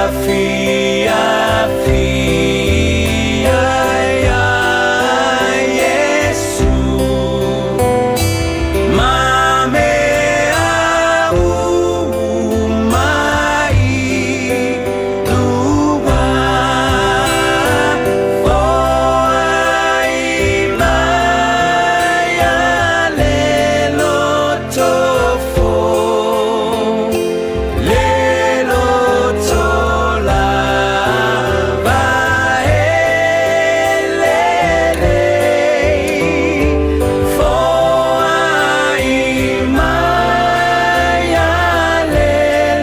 Afiafi ai a Iesu Ma mea uma i luga Foai mai a le loto fo Le loto lava e lelei Foai mai a le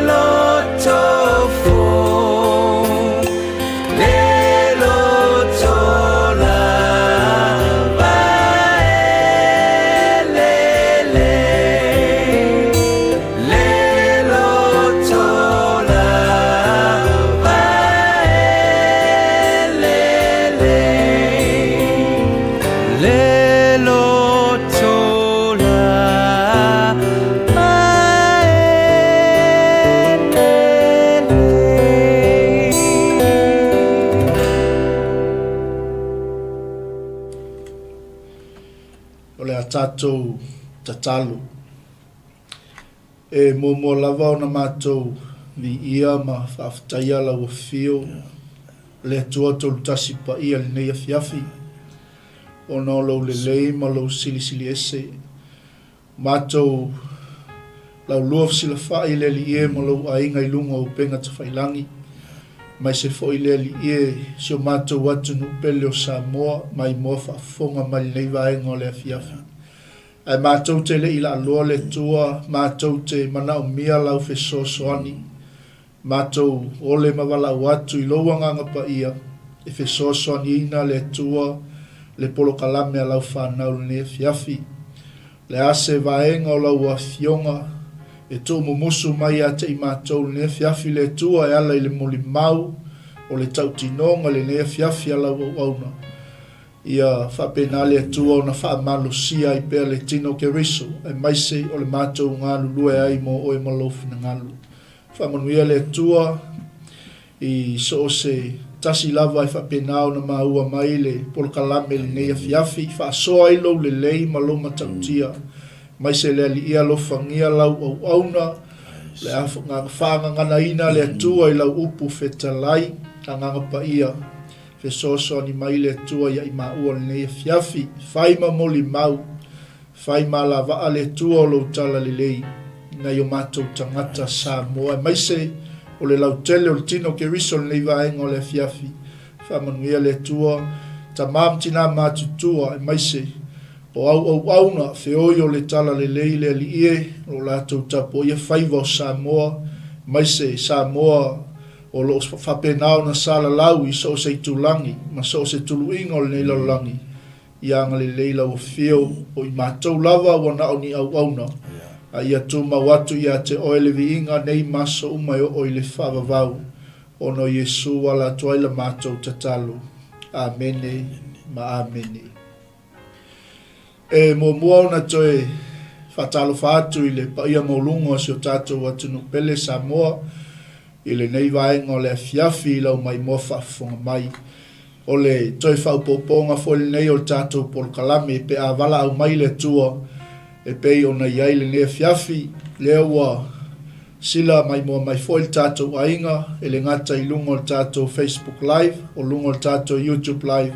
loto fo Le loto lava e lelei Le loto lava e lelei Le loto lava e lelei. O le a tatou tatalo. E muamua lava ona matou viia ma faafetaia lau Afio le Atua Tolutasi Paia i lenei afiafi, ona o lou lelei ma lou silisili ese. Matou laulua fesilafai le Alii e ma lou aiga i luga o upega tafailangi, aemaise foi le Alii e si o matou atunuu pele o Samoa maimoa faafofoga mai lenei vaega o le afiafi. Ae matou te le i laaloa le Atua, matou te manaomia lau fesoasoani. Matou ole ma valaau atu i lou Agaga Paia e fesoasoaniina le Atua le polokalame a lau fanau lenei afiafi. O le a se vaega o lau Afioga e tuumumusu mai ia te i matou lenei afiafi le Atua e ala i le molimau o le tautinoga i lenei afiafi a lau auauna. Ia faapena le Atua ona faamalosia ai pea le tino o Keriso, aemaise o le matou galulue ai mo Oe ma Lou finagalo. Faamanuia le Atua i so o se tasi lava e faapena ona maua mai le polokalame i lenei afiafi, faasoa ai Lou lelei ma Lou matautia, aemaise le Alii alofagia Lau auauna, o le a faagaganaina le Atua i Lau upu fetalai, Agaga Paia. Fesoasoani mai le Atua ia i maua lenei afiafi. Fai ma molimau, fai ma alavaa le Atua o lou talalelei i nai o matou tagata Samoa aemaise o le lautele o le tino o Keriso lenei vaega o le afiafi. Faamanuia le Atua, tama ma tina matutua aemaise o au auauna feoi o le talalelei le Alii e, o lo latou tapuaia faiva o Samoa aemaise Samoa O lo o faapena ona salalau i so o se itulagi ma so o se tuluiga o lenei lalolagi, ia agalelei lau afio o i matou lava ua na o ni auauna, a ia tumau atu ia te oe le viiga nei ma aso uma e oo i le faavavau, ona o Iesu ala atu ai la matou tatalo. Amene ma amene. E muamua ona toe faatalofa atu i le paia maualuga o si o tatou atunuu pele Samoa i lenei vaega o le afiafi i lau maimoa faafofoga mai. O le toe faaopoopoga foi lenei o le tatou polokalame pe a valaau mai le Atua e pei ona i ai lenei afiafi, lea ua sila maimoa mai foi le tatou aiga e le gata i luga o le tatou Facebook Live, o luga o le tatou YouTube Live,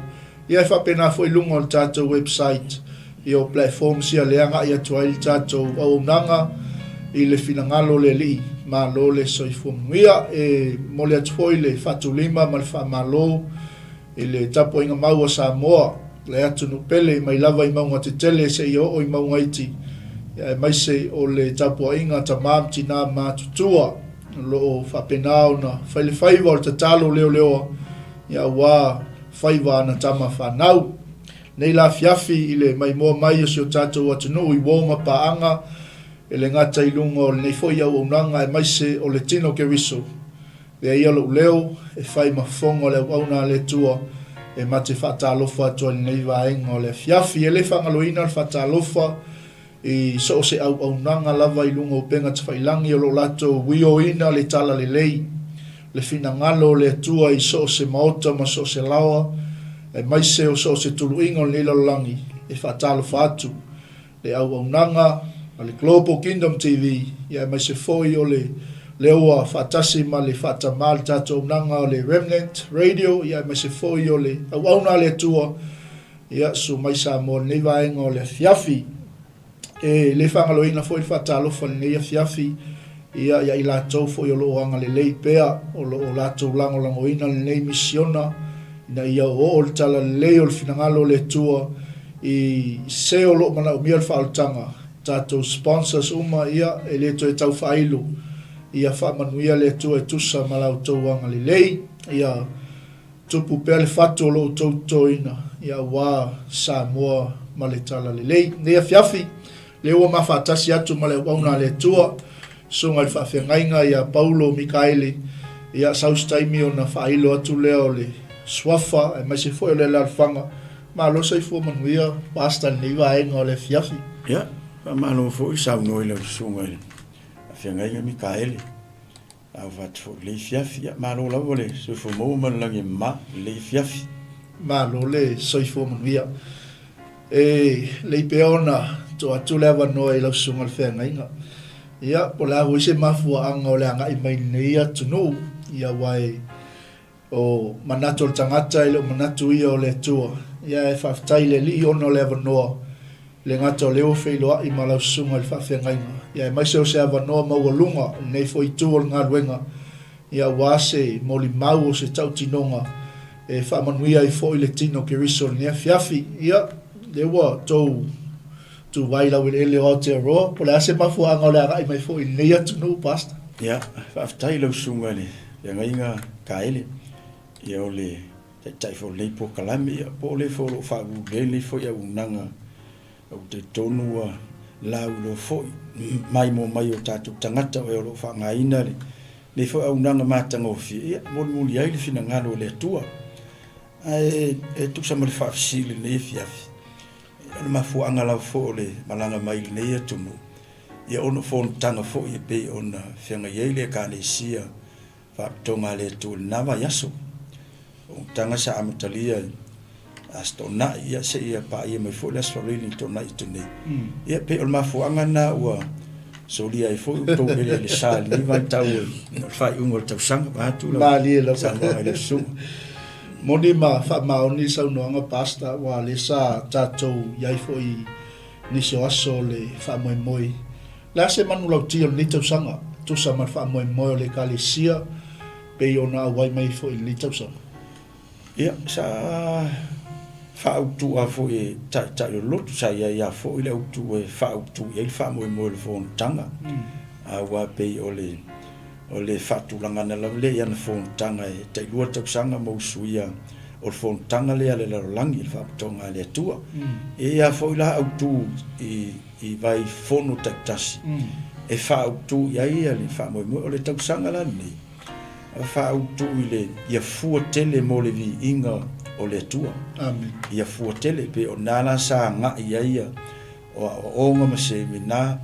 Ia e faapena foi i luga o le tatou website, ia o platforms ia lea agai atu ai le tatou auaunaga i le finagalo o le Alii. Malo le soifua manuia. E momoli atu foi le faatulima ma le faamalo i le tapuaiga mau a Samoa, le atunuu pele mai lava i mauga tetele seia oo i mauga iti, aemaise o le tapuaiga a tama ma tina matutua o lo o faapena ona fai le faiva o le tatalo leoleoa, ia aua faiva ana tama fanau. Nei la afiafi i le maimoa mai o si o tatou atunuu i uo ma paaga, e le gata i luga o lenei foi auaunaga aemaise o le tino Keriso. Lea ia lou leo e fai ma fofoga o le auauna a le Atua e ma te faatalofa atu ai i lenei vaega o le afiafi. E le faagaloina le faatalofa i so o se auaunaga lava i luga o upega tafailagi o lo o latou uioina le talalelei. le finagalo o le Atua i so o se maota ma so o se laoa, aemaise o so o se tuluiga o lenei lalolagi, e faatalofa atu le auaunaga a le Global Kingdom TV, ia aemaise foi o le lea ua faatasi ma le faatamā le tatou auaunaga o le Remnant Radio, ia aemaise foi o le auauna a le Atua, ia susu mai Samoa i lenei vaega o le afiafi. E le faagaloina foi le faatalofa i lenei afiafi ia ia i latou foi o lo o agalelei pea, o lo o latou lagolagoina lenei misiona ina ia oooo le talalelei o le finagalo o le Atua i se o lo o manaomia le faaolataga. Tatou sponsors uma ia e le toe tau faailo, ia faamanuia le Atua e tusa ma la outou agalelei. Ia Tupu pea le fatu o lo outou totoina, ia aua Samoa ma le Talalelei. Nei afiafi, lea ua ma faatasi atu ma le auauna a le Atua, Susuga i le Faafeagaiga ia Paulo Mikaele, ia sau se taimi ona faailo atu lea o le suafa aemaise foi o le alaalafaga. Malo soifua manuia Pastor i lenei vaega o le afiafi. Ia, faamalo foi saunoa i lau Susuga i le Faafeagaiga Mikaele. A ova atu foi i lenei afiafi. Ia, malo lava le soifua maua ma le lagi e mama i lenei afiafi. Malo le soifua manuia. E lelei pea ona tuu atu le avanoa i lau susuga i le feagaiga. Ia, po o le a foi se mafuaaga o le agai mai i lenei atunuu, ia aua e O manatu o le tagata e le o manatu ia o le Atua. Ia ae faafetai i le Alii ona o le avanoa, le gata o lea ua feiloai ma lau susuga i le faafeagaiga, ia aemaise o se avanoa maualuga i lenei foi itu o le galuega, ia aua se molimau o se tautinoga e faamanuia ai foi le tino o Keriso i lenei afiafi. Ia, lea ua tou tu ai laueleele o Aotearoa, po o le a se mafuaaga o le agai mai foi i lenei atunuu, Pastor? Ia, faafetai i lau susuga i le Feagaiga Kaele, ia o le taitai foi o lenei polokalame, ia po o le foi o lo o faauluulu i ai lenei foi auaunaga ou te talitonu ua lauiloa foi maimoa mai o tatou tagata o e o lo o faaaogaina lenei foi auaunaga matagofie, ia molimoli ai le finagalo o le Atua. Ae e tusa ma le faafesili i lenei afiafi, o le mafuaaga lava foi o le malaga mai i lenei atunuu, ia ona o fonotaga foi e pei ona feagai ai le Ekalesia Faapitoga a le Atua i lena vaiaso. O fonotaga sa amatalia i Aso Toonai, ia seia paia mai foi le Aso Faraile i Toonai atu nei. Ia pei o le mafuaaga lena ua solia ai foi outou eleele sa i lenei vaitau o le faaiuga o le tausaga, vaeatu lau saunoaga i lau susuga. Moni ma faamaoni le saunoaga Pastor, aua o lea sa tatou i ai foi i nisi o aso o le faamoemoe. O le a se manulauti o lenei tausaga e tusa ma le faamoemoe o le Ekalesia pei ona auai mai foi i lenei tausaga? Ia, sa faautu lava foi e Taitai o le Lotu, sa i ai lava foi le autu e faautu i ai le faamoemoe o le fonotaga, aua pei o le o le faatulagaga lava lea i ana fonotaga e tailua tausaga ma usuia o le fonotaga lea a le lalolagi, le Faapotopotoga a le Atua. E i ai lava foi la autu i i vai fono taitasi e faautu i ai le faamoemoe. O le tausaga la lenei, e faautu i le ia fua tele mo le viiga o le Atua. Amen. Ia fua tele, pei o lena la sa agai ai ia o aoaoga ma semina,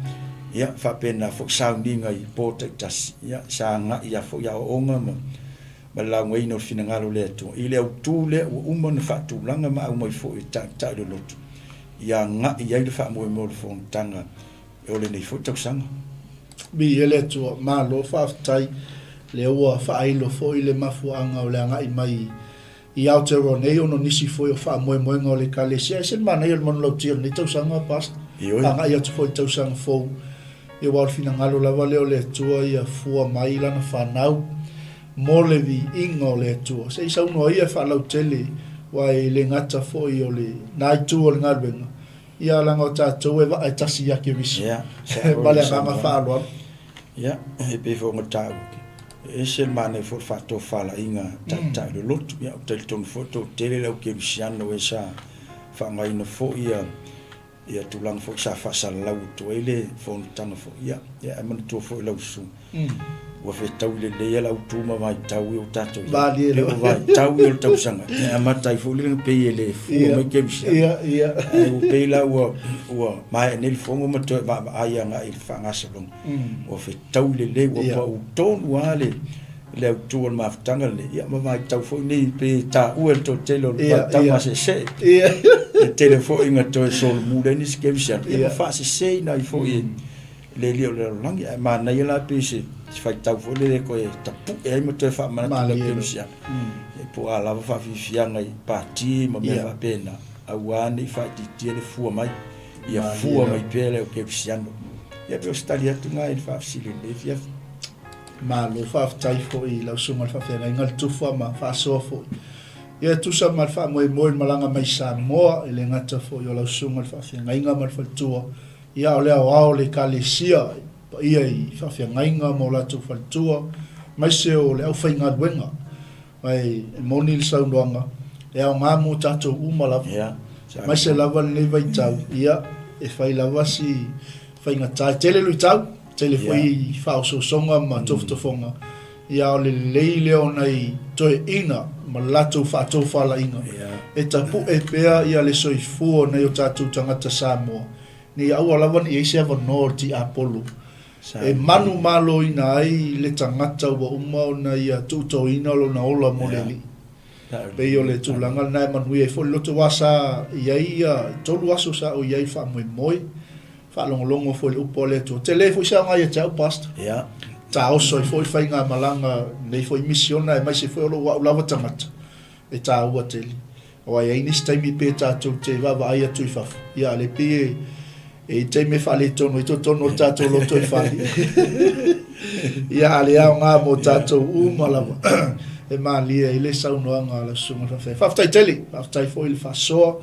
ia faapena foi sauniga i po taitasi, ia sa agai lava foi aoaoga ma ma le laugaina o le finagalo o le Atua i le autu lea ua uma ona faatulaga ma aumai foi e taitai le lotu ia agai ai le faamoemoe o le fonotaga o lenei foi tausaga. Viia le Atua, malo faafetai, lea ua faailo foi le mafuaaga o le agai mai i Aotearoa nei ona o nisi foi o faamoemoega o le Ekalesia. E ese le manaia o le manulauti o lenei tausaga, Pastor, Ioe. Agai atu foi i le tausaga fou, ia aua o le finagalo lava lea o le Atua ia fua mai lana fanau mo le viiga o le Atua. Se i saunoa ia e faalautele, aua e le gata foi o lena itu o le galuega, ia leaga o tatou e vaa e tasi ia Keriso. Ia, Ma le agaga faaaloalo. Ia, e pei foi ona taua, e ese le manaia foi o le faatofalaiga taitai o le lotu. Ia, ou te talitonu foi e toatele le au kerisiano e sa faaaogaina foi ia ia tulaga foi sa faasalalau atu ai le fonotaga foi. Ia, ia ae manatua foi lau susuga, ua fetaui lelei lava le autu ma vaitau ia ua tatou i ai. Malie lava. O vaitau ia o le tausaga, e amata ai foi le pei e le fua mai kerisiano. Ia, ia. Ae ua pei la ua, ua maea nei le fono ma toe vaavaai agai i le faagasologa. Ua fetaui lelei, ua pau tonu lava le le autu o le mafutaga lenei, ia ma vaitau foi nei pei e taua e le toatele o le vaitau masesee. E tele foi ina toe solomuli ai nisi kerisiano, ia ma faaseseina ai foi e le alii o le lalolagi. Ae manaia la pei se faitau foi lele e toe tapue ai ma toe faamanatu i le kerisiano, ia po o a lava faafiafiaga i pati ma mea faapena, aua ne i faaitiitia le fua mai, ia fua mai pea le au kerisiano. Ia pei o se tali atu lena i le faafesili i lenei afiafi. Malo faafetai foi i lau susuga i le faafeagaiga le tufa ma faasoa foi. Ia e tusa ma le faamoemoe i le malaga mai Samoa, e le gata foi o lau susuga i le faafeagaiga ma le faletua, ia a o le aoao o le Ekalesia i paia i faafeagaiga ma o latou faletua, aemaise o le aufaigaluega. Ma e moni le saunoaga, e aoga mo tatou uma lava, aemaise lava lenei vaitau, ia, e fai lava si faigata, e tele luitau, tele foi faaosoosoga ma tofotofoga, ia a o le lelei lea o nai toeaiina ma le latou faatofalaiga e tapue pea ia le soifua o nai o tatou tagata Samoa, ina ia aua lava ne i i ai se avanoa o le tiapolo e manumaloina ai le tagata ua uma ona ia tuutoina lona ola mo le Alii. Pei o le tulaga lena e manuia ai foi le loto aua sa i ai ia 3 aso sa ou i ai i le faamoemoe, faalogologo foi i le upu a le Atua. Tele foi se aoga ia te au Pastor. Taoso ai foi le faigamalaga lenei foi misiona aemaise foi o lou au lava tagata e taua tele. Aua e i ai nisi taimi pe tatou te vaavaai atu i fafo, ia a o lea pei e e i ai taimi e faaletonu ai totonu o le tatou lotoifale. Ia a o le aoga mo tatou uma lava e malie ai le saunoaga a lau Susuga i le Faafetai. Faafetai tele, faafetai foi i le faasoa.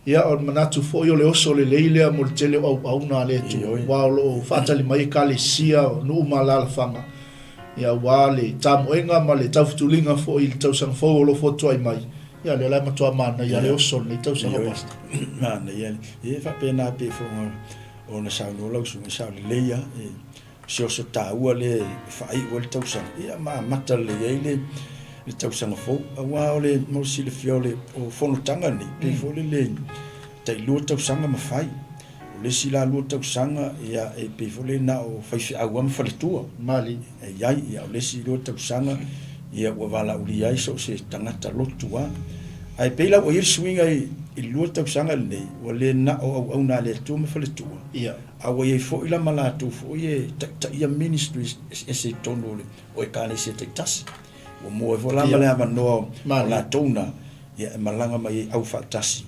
Ia o le manatu foi o le oso lelei lea mo le tele o auauna a le Atua, aua o lo o faatali mai Ekalesia, o nuu ma alaalafaga, ia aua le tamoega ma le taufutuliga foi i le tausaga fou o lo o fotuai mai. Ia lea la e matua manaia le oso o lenei tausaga Pastor. Manaia le, e faapena pei foi ona saunoa lau susuga, e sao lelei lava, e se oso taua lea e faaiu ai le tausaga, ia ma amata lelei ai le le tausaga fou. Aua o le, mo le silafia o le o fonotaga nei, pei foi lele tai 2 tausaga ma fai. O le isi la 2 tausaga, ia e pei foi lele na o faifeau lava ma faletua. Malie. E i ai, ia o le isi 2 tausaga, ia ua valaaulia ai so o se tagata lotu lava. Ae pei la ua i ai le suiga i le 2 tausaga lenei, ua le na o auauna a le Atua ma faletua, Ia. A ua i ai foi la ma latou foi e taitaia ministries eseese i totonu o le o Ekalesia taitasi. Ua maua ai foi la ma le avanoa o latou na ia e malaga mai ai aufaatasi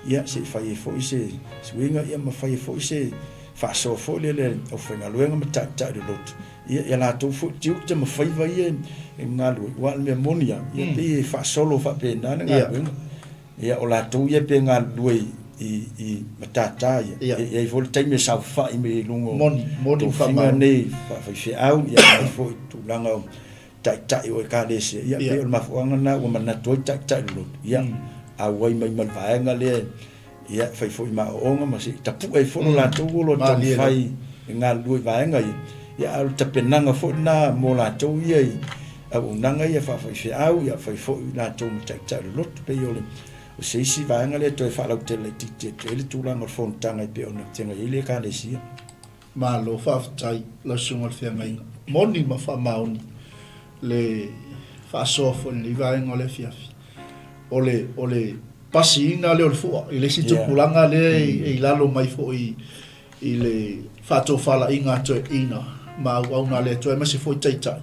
ia se i fai ai foi se suiga ia ma fai ai foi se faasoa foi lele a le aufaigaluega ma taitai o le lotu ia ia latou foi tiute ma faiva ia e galulue aua o le mea moni lava ia pei e faasolo faapena le galuega. Ia, o latou ia pe galulue i matata ia, e i ai foi le taimi e saofai mai ai i luga o tofiga nei faafaifeau, ia i ai foi tulaga o taitai o Ekalesia. Ia, pei o le mafuaaga lena ua manatu ai taitai o le lotu, ia, auai mai ma le vaega lea, ia, fai foi ma aoaoga ma se i tapue ai foi lo latou olo e taumafai e galulue i vaega ia. Ia, a o le tapenaga foi lena mo latou ia i auaunaga ia faafaifeau, ia fai foi latou ma taitai o le lotu. Pei o le o se isi vaega lea e toe faalautele laitiiti atu ai le tulaga o le fonotaga e pei ona feagai ai le Ekalesia. Malo faafetai lau Susuga i le Feagaiga. Moni ma faamaoni le faasoa foi i lenei vaega o le afiafi. O le, o le pasiina lea o le fua i le isi tupulaga lea e i lalo mai foi i le faatofalaiga a toeaiina ma auauna a le Atua aemaise foi taitai.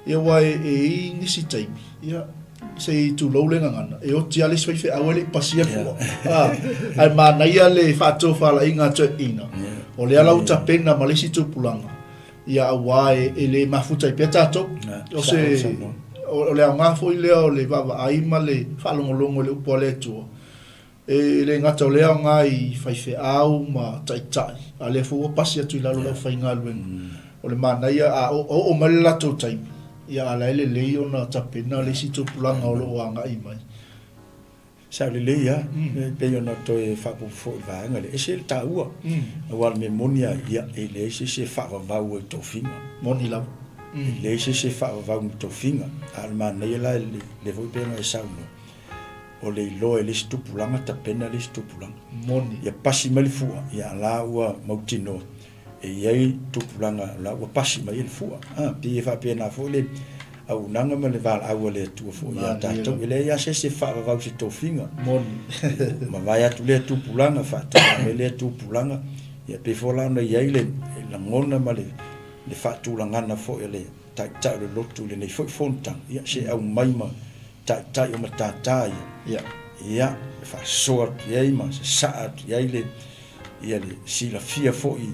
Ia aua e i ai nisi taimi, ia, se i tulou le gagana, e oti lava le isi faifeau ae le i pasia le fua. Ae manaia le faatofalaiga a toeaiina, o lea la ua tapena ma le isi tupulaga, ia aua e le mafuta ai pea tatou. O se, o le aoga foi lea o le vaavaai ma le faalogologo i le upu a le Atua, E le gata o lea aoga i faifeau ma taitai, a o lea foi ua pasi atu i lalo le aufaigaluega. O le manaia, a oo mai le latou taimi, ia a o la e lelei ona tapena le isi tupulaga o lo o agai mai. Sao lelei lava, e pei ona toe faaopoopo foi i le vaega lea, e ese le taua, aua o le mea moni lava ia, e leai se isi e faavavau ai i tofiga. Moni lava. E leai se isi e faavavau i tofiga, a o le manaia la, lea foi pei ona e saunoa, o le iloa e le isi tupulaga tapena le isi tupulaga. Moni. Ia pasi mai le fua, ia a la ua mautinoa e i ai tupulaga o la ua pasi mai ai le fua. A, pei e faapena foi le auaunaga ma le valaau a le Atua foi ia tatou. E leai lava se isi e faavavau i se tofiga. Moni. Mavae atu lea tupulaga, faatulaga mai lea tupulaga, ia pei foi la ona i ai le lagona ma le faatulagana foi a le Taitai o le lotu i lenei foi fonotaga, ia se aumai ma taitai o matata ia, ia, e faasoa atu i ai ma sasaa atu i ai le, ia le silafia foi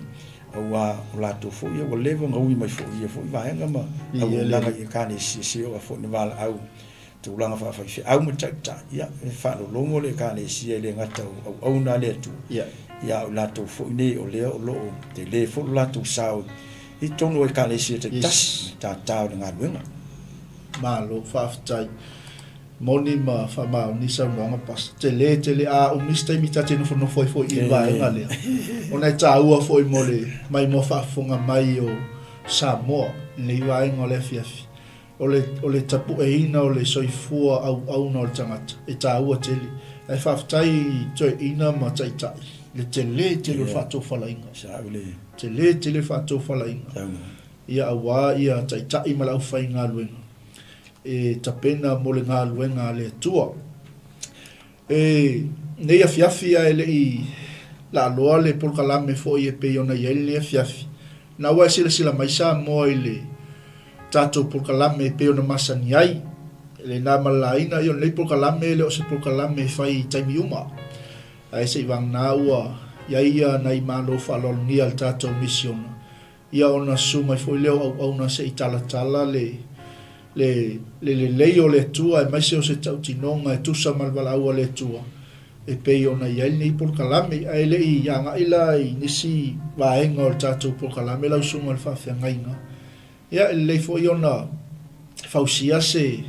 aua o latou foi ia ua leva ona ui mai foi i ia foi vaega ma auaunaga i Ekalesia, se oo foi ina valaau i tulaga faafaifeau ma taitai, ia e faalologo le Ekalesia e le gata o auauna a le Atua, ia a o latou foi nei o lea o lo o tele foi lo latou sao i totonu o Ekalesia taitasi, matata o le galuega. Malo faafetai. Moni ma faamaoni saunoaga Pastor. Tele tele a umi se taimi ta te nofonofo ai foi i le vaega lea. Ona e taua foi mo le maimoa faafofoga mai o Samoa i lenei vaega o le afiafi. O le, o le tapueina o le soifua auauna o le tagata, e taua tele. Ae faafetai i toeaiina ma taitai le tele tele o le faatofalaiga. Tele tele le faatofalaiga. Ia aua ia taitai ma le aufaigaluega e tapena mo le galuega a le Atua. E nei afiafi ae le i laaloa le polokalame foi e pei ona i ai lenei afiafi, na ua e silasila mai Samoa i le tatou polokalame e pei ona masani ai, le na ma le laina, ia o lenei polokalame e le o se polokalame e fai i taimi uma. Ae se i vagana ua i ai ia nai malo faaaloalogia a le tatou misiona, Ia ona susu mai foi lea o auauna se i talatala le, le, le lelei o le Atua aemaise o se tautinoga e tusa ma le valaau a le Atua e pei ona i ai lenei polokalame. Ae le i agai la i nisi vaega o le tatou polokalame lau Susuga i le Faafeagaiga, Ia, e lelei foi ona fausia se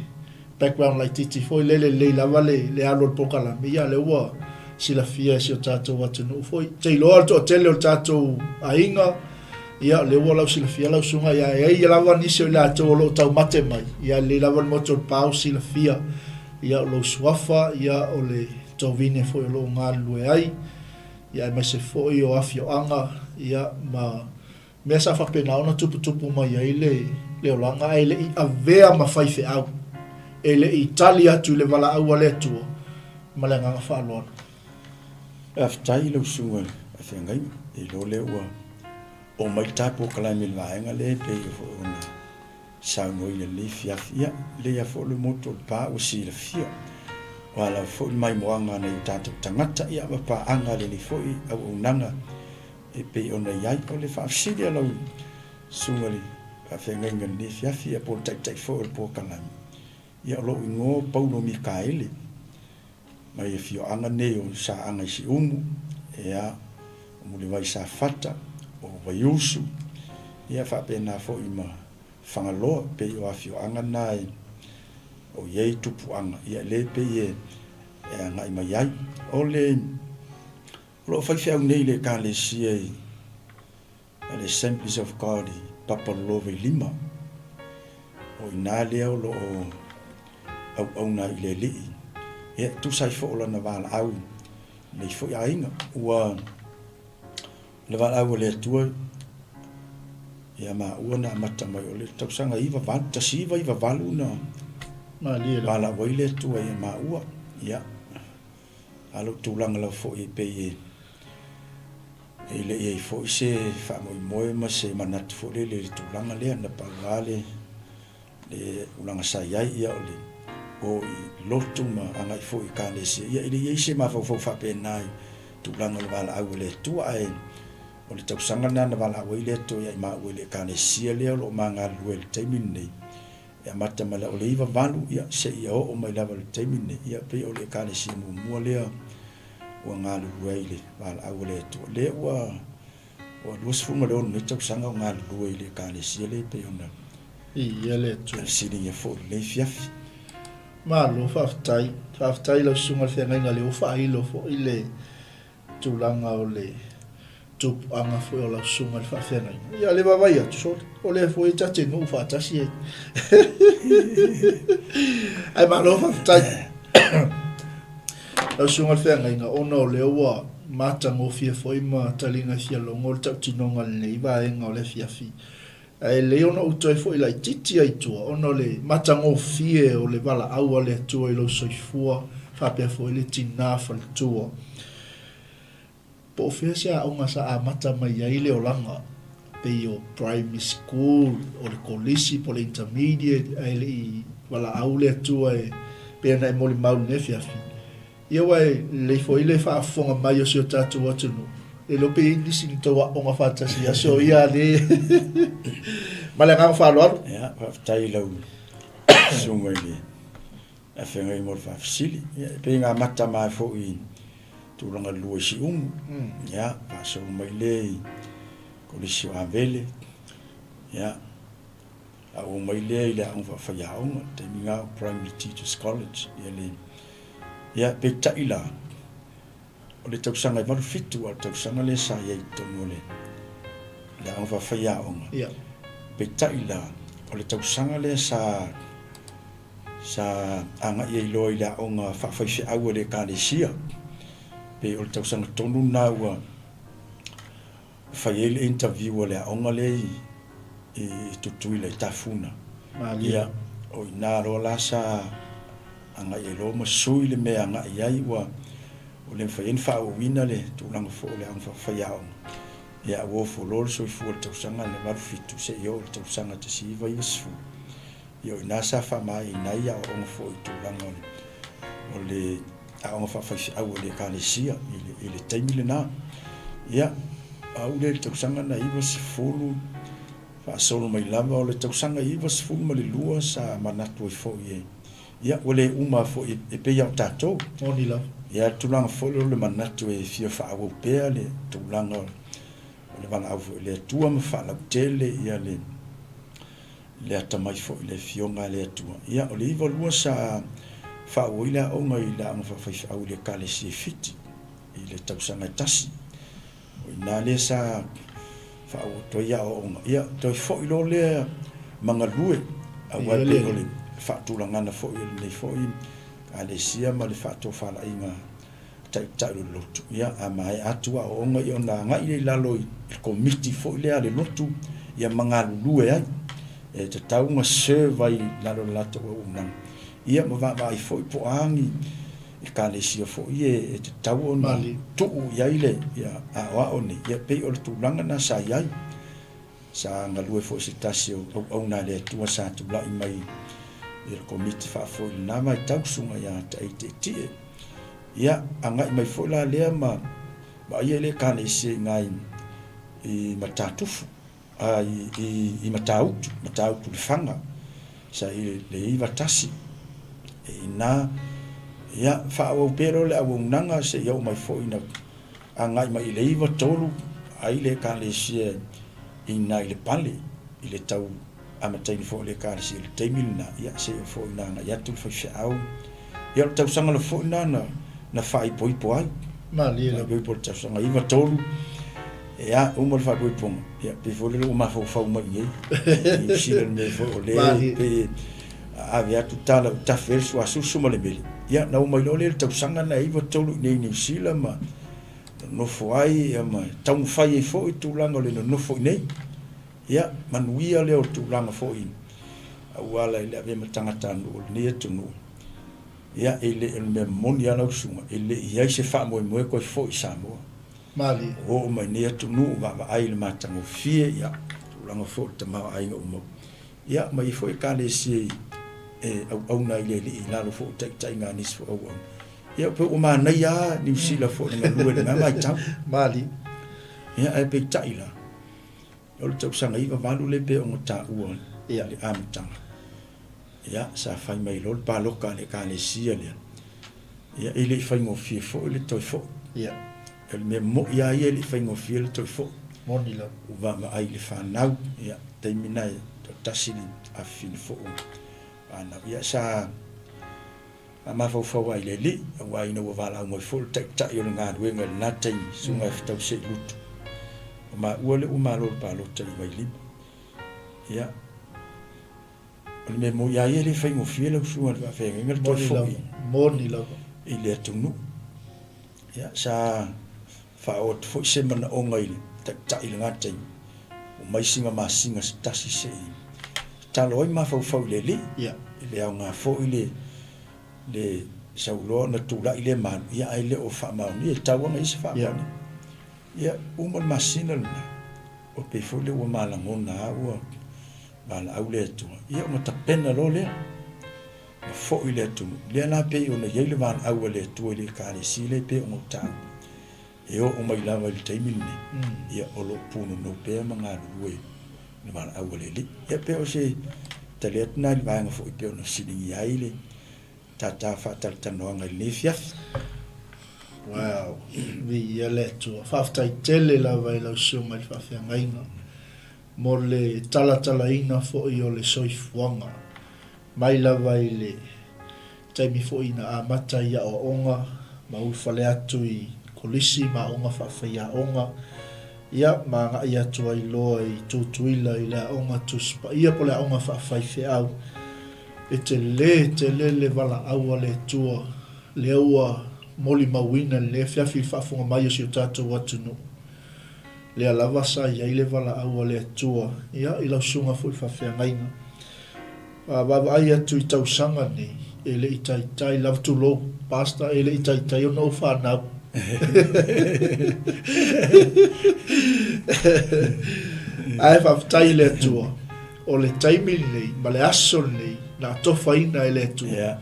background laitiiti foi lele, lelei lava le, le alu o le polokalame, ia lea ua silafia e si o tatou atunuu foi. Ou te iloa le toatele o le tatou aiga, ia lea ua lausilafia lau susuga, ia e i ai lava nisi o i latou o lo o taumate mai, ia lelei lava le motu o le pa o silafia, ia o lou suafa, ia o le tovine foi o lo o galulue ai, ia aemaise foi o afioaga, ia ma Mea sa faapena ona tuputupu mai ai le olaga ae le i avea ma faifeau, e le i tali atu i le valaau a le Atua ma le agaga faaaloalo. Faafetai i lau susuga i le faafeagaiga, e iloa lea ua oo mai le ta polokalame i le vaega lea e pei foi ona saunoaina i lenei afiafi. Ia, lelei lava foi le motu o le pa ua silafia, ua ala foi le maimoaga a nai o tatou tagata, ia ma paaga a lenei foi auaunaga E pei ona i ai, o le faafesili a lau susuga i le faafeagaiga i lenei afiafi, ia po o le taitai foi o le polokalame, ia o lou igoa o Paulo Mikaele, mai afioaga nei o Saaga i Siumu, ia, o Mulivai Safata, o Vaiusu, ia faapena foi ma Fagaloa, pei o afioaga na e o i ai tupuaga, ia lea e pei e agai mai ai. O le O lo o faifeau nei le Ekalesia i le Assemblies of God i Papalolova i Lima. O i ina lea o lo o auauna ai i le Alii. Ia, e tusa ai foi o lana valaau i lenei foi aiga. Ua le valaau a le Atua ia maua na amata mai o le tausaga 98, 1998 na valaau ai le Atua ia maua. Ia, A o lou tulaga lava foi e pei e le i ai foi se faamoemoe ma se manatu foi lele i le tulaga lea, na pau lava le tulaga sa i ai, ia o le o i lotu ma agai foi i Ekalesia. Ia e le i ai se mafaufau faapena i tulaga o le valaau a le Atua, ae o le tausaga lena na valaau ai le Atua ia i maua i le Ekalesia lea o lo o ma galulue i le taimi lenei. E amata mai o le 98 ia seia oo mai lava i le taimi lenei, ia pei o le Ekalesia muamua lea ua galulue ai i le valaau a le Atua. Lea ua ua 26 nei tausaga o galulue i le Ekalesia lea pei ona Viia le Atua. Fesiligia foi i lenei afiafi. Malo faafetai. Faafetai i lau Susuga i le Feagaiga lea ua faailo foi le tulaga o le tupuaga foi o lau susuga i le faafeagaiga. Ia, le vaavaai atu, sole, o lea foi ta te nuu faatasi ai. Ae malo faafetai. Lau susuga i le feagaiga, ona o lea ua matagofie foi ma taliga e fia logo le tautinoga o lenei vaega o le afiafi. Ae lelei ona ou toe foi laitiiti ai i tua ona o le matagofie o le valaau a le Atua i lou soifua faapea foi le tina faletua. Po o fea se aoga sa amata mai ai le olaga, pei o primary school, o le kolisi po o le intermediate ae le i valaau le Atua e pei ona e molimau i lenei afiafi. Ia aua e lelei foi le faafofoga mai o si o tatou atunuu, le iloa pe i ai nisi na tou aoga faatasi i aso ia le Ma le agaga faaaloalo. Ia, faafetai i lau susuga i le afeagai mo le faafesili. Ia, e pei na amata mai foi i tulaga lua i Siumu. Ia, faasolo mai lea i Kolisi o Avele. Ia, faaauau mai lea i le aoga faafaiaoga, le taimi na o Primary Teachers College. Ia, le, ia, peitai la, o le tausaga e 87, a o le tausaga lea sa i ai i totonu o le, le aoga faafaiaoga. Ia. Peitai la, o le tausaga lea sa Sa agai ai loa i le aoga faafaifeau a le Ekalesia. Pei o le tausaga tonu lena ua fai ai le interview a le aoga lea i Tutuila i Tafuna. Ia, o i ina loa la sa agai ai loa ma sui le mea e agai i ai ua le mafai ai ona faaauauina le tulaga foi o le aoga faafaiaoga. Ia, ua ofo loa le soifua i le tausaga lea 87 seia oo i le tausaga 1990. Ia o ina sa faamaeaina ai aoaoga foi i tulaga o le, o le aoga faafaifeau a le Ekalesia i le, i le taimi lena. Ia, au lea i le tausaga na 90 faasolo mai lava, o le tausaga 92 sa manatu ai foi e, ia ua le uma foi e pei lava o tatou. Moni lava. Ia, le tulaga foi lea o le manatu e fia faaauau pea le tulaga o le valaau foi i le Atua ma faalautele ia le le atamai foi i le Afioga a le Atua. Ia, o le 92 sa faaauau ai le aoga i le Aoga Faafaifeau i le Ekalesia i Fiti i le tausaga e tasi. O i ina lea sa faaauau atu ai aoaoga. Ia, toe foi loa lea ma galue, aua e pei o le faatulagaga foi o lenei foi Ekalesia ma le faatofalaiga taitai o le lotu. Ia, a maea atu aoaoga, ia ona agai lea i lalo i le komiti foi lea a le lotu, ia ma galulue ai. E tatau ona serve ai i lalo o le latou auaunaga, ia ma vaavaai foi po o a ni ekalesia foi e tatau ona tuu i ai le aoao nei. Ia, pei o le tulaga lena sa i ai. Sa galue foi se tasi o auauna a le Atua sa tulai mai i le Komiti Faafoe i lena vaitau, Susuga ia Taei Tietie. Ia, agai mai foi la lea ma vaaia le Ekalesia i ina i Matatufu, a, i, i Matautu, Matautu Lefaga, sa i le 91. E i ina, ia, faaauau pea loa le auaunaga seia oo mai foi ina agai mai i le 93 ai le Ekalesia i ina i Lepale, i le tau amataina foi o le Ekalesia i le taimi lena, ia, seia oo foi ina agai atu le faifeau. Ia, o le tausaga lava foi lena na, na faaipoipo ai. Malie lava. Faaipoipo i le tausaga 93, ia, uma le faaipoipoga, ia, pei foi lele ua mafaufau mai i inei i Niu Sila i le mea foi o lea pei e ave atu tala ua tafe ai le suasusu ma le mele. Ia, na uma ai loa lea i le tausaga lena e 93 i inei i Niu Sila ma nonofo ai ma taumafai ai foi tulaga o le nonofo i inei. Ia, manuia lea o tulaga foi auala i le avea ma tagatanuu o lenei atunuu. Ia, e le o le mea moni lava lau susuga, e le i i ai se faamoemoe toe foi i Samoa. Malie. Ua oo mai nei atunuu, vaavaai i le matagofie, ia, tulaga foi o le tamaoaiga ua maua. Ia, ma i ai foi Ekalesia e auauna ai i le Alii i lalo foi o taitaiga a nisi foi auauna. Ia, pei ua manaia lava Niu Sila foi i le galue i lena vaitau. Malie. Ia, ae peitai la, o le tausaga 98 lea pei ona taua i le amataga, ia, sa fai mai loa le palota a le Ekalesia lea, ia, e le i faigofie foi le toe foi. Ia. O le mea moni lava ia e le i faigofie le toe foi. Moni lava. Ua vaavaai i le fanau, ia, taimi lena e toatasi le afifina foi o fanau. Ia, sa mafaufau lava i le Alii, aua ina ua valaau mai foi le Taitai o le galuega i lena taimi, Susuga ia Fetause'i Lutu, o maua lea ua malo i le palota i Vailima. Ia, o le mea moni lava ia e le faigofie lau Susuga i le Faafeagaiga le toe foi Moni lava. i le atunuu. Ia, sa faaoo atu foi se manaoga i le Taitai i lena taimi. Omai sina masina se tasi se i tatalo ai ma mafaufau i le Alii. E le aoga foi le le sauloa ona tulai lea malu, ia ae le o faamaonia, e tatau lava ona i ai se faamaoniga. Ia, uma le masina lena, ua pei foi lea ua ma lagona lava ua valaau le Atua, ia ona tapena loa lea, ma foi i le atunuu. Lea la pei ona i ai le valaau a le Atua i le Ekalesia lea e pei ona ou taua, e oo mai lava i le taimi lenei, ia o lo o punonou pea ma galulue i le valaau a le Alii. Ia pei o se tali atu lena i le vaega foi e pei ona fesiligia ai le tata faatalatalanoaga i lenei afiafi. Wow, viia le Atua. Faafetai tele lava i lau Susuga i le Faafeagaiga mo le talatalaina foi o le soifuaga mai lava i le taimi foi na amata ai aoaoga ma ulufale atu i kolisi ma aoga faafaiaoga, ia, ma agai atu ai loa i Tutuila i le aoga Tusi Paia po o le aoga faafaifeau. E tele tele le valaau a le Atua lea ua molimauina i lenei afiafi i le faafofoga mai o si o tatou atunuu. Lea lava sa i ai le valaau a le Atua, ia, i lau susuga foi i le faafeagaiga. A vaavaai atu i tausaga nei, e le i taitai lava, tulou, Pastor, e le i taitai ona ou fanau. Ae faafetai i le Atua, o le taimi lenei ma le aso lenei na atofaina e le Atua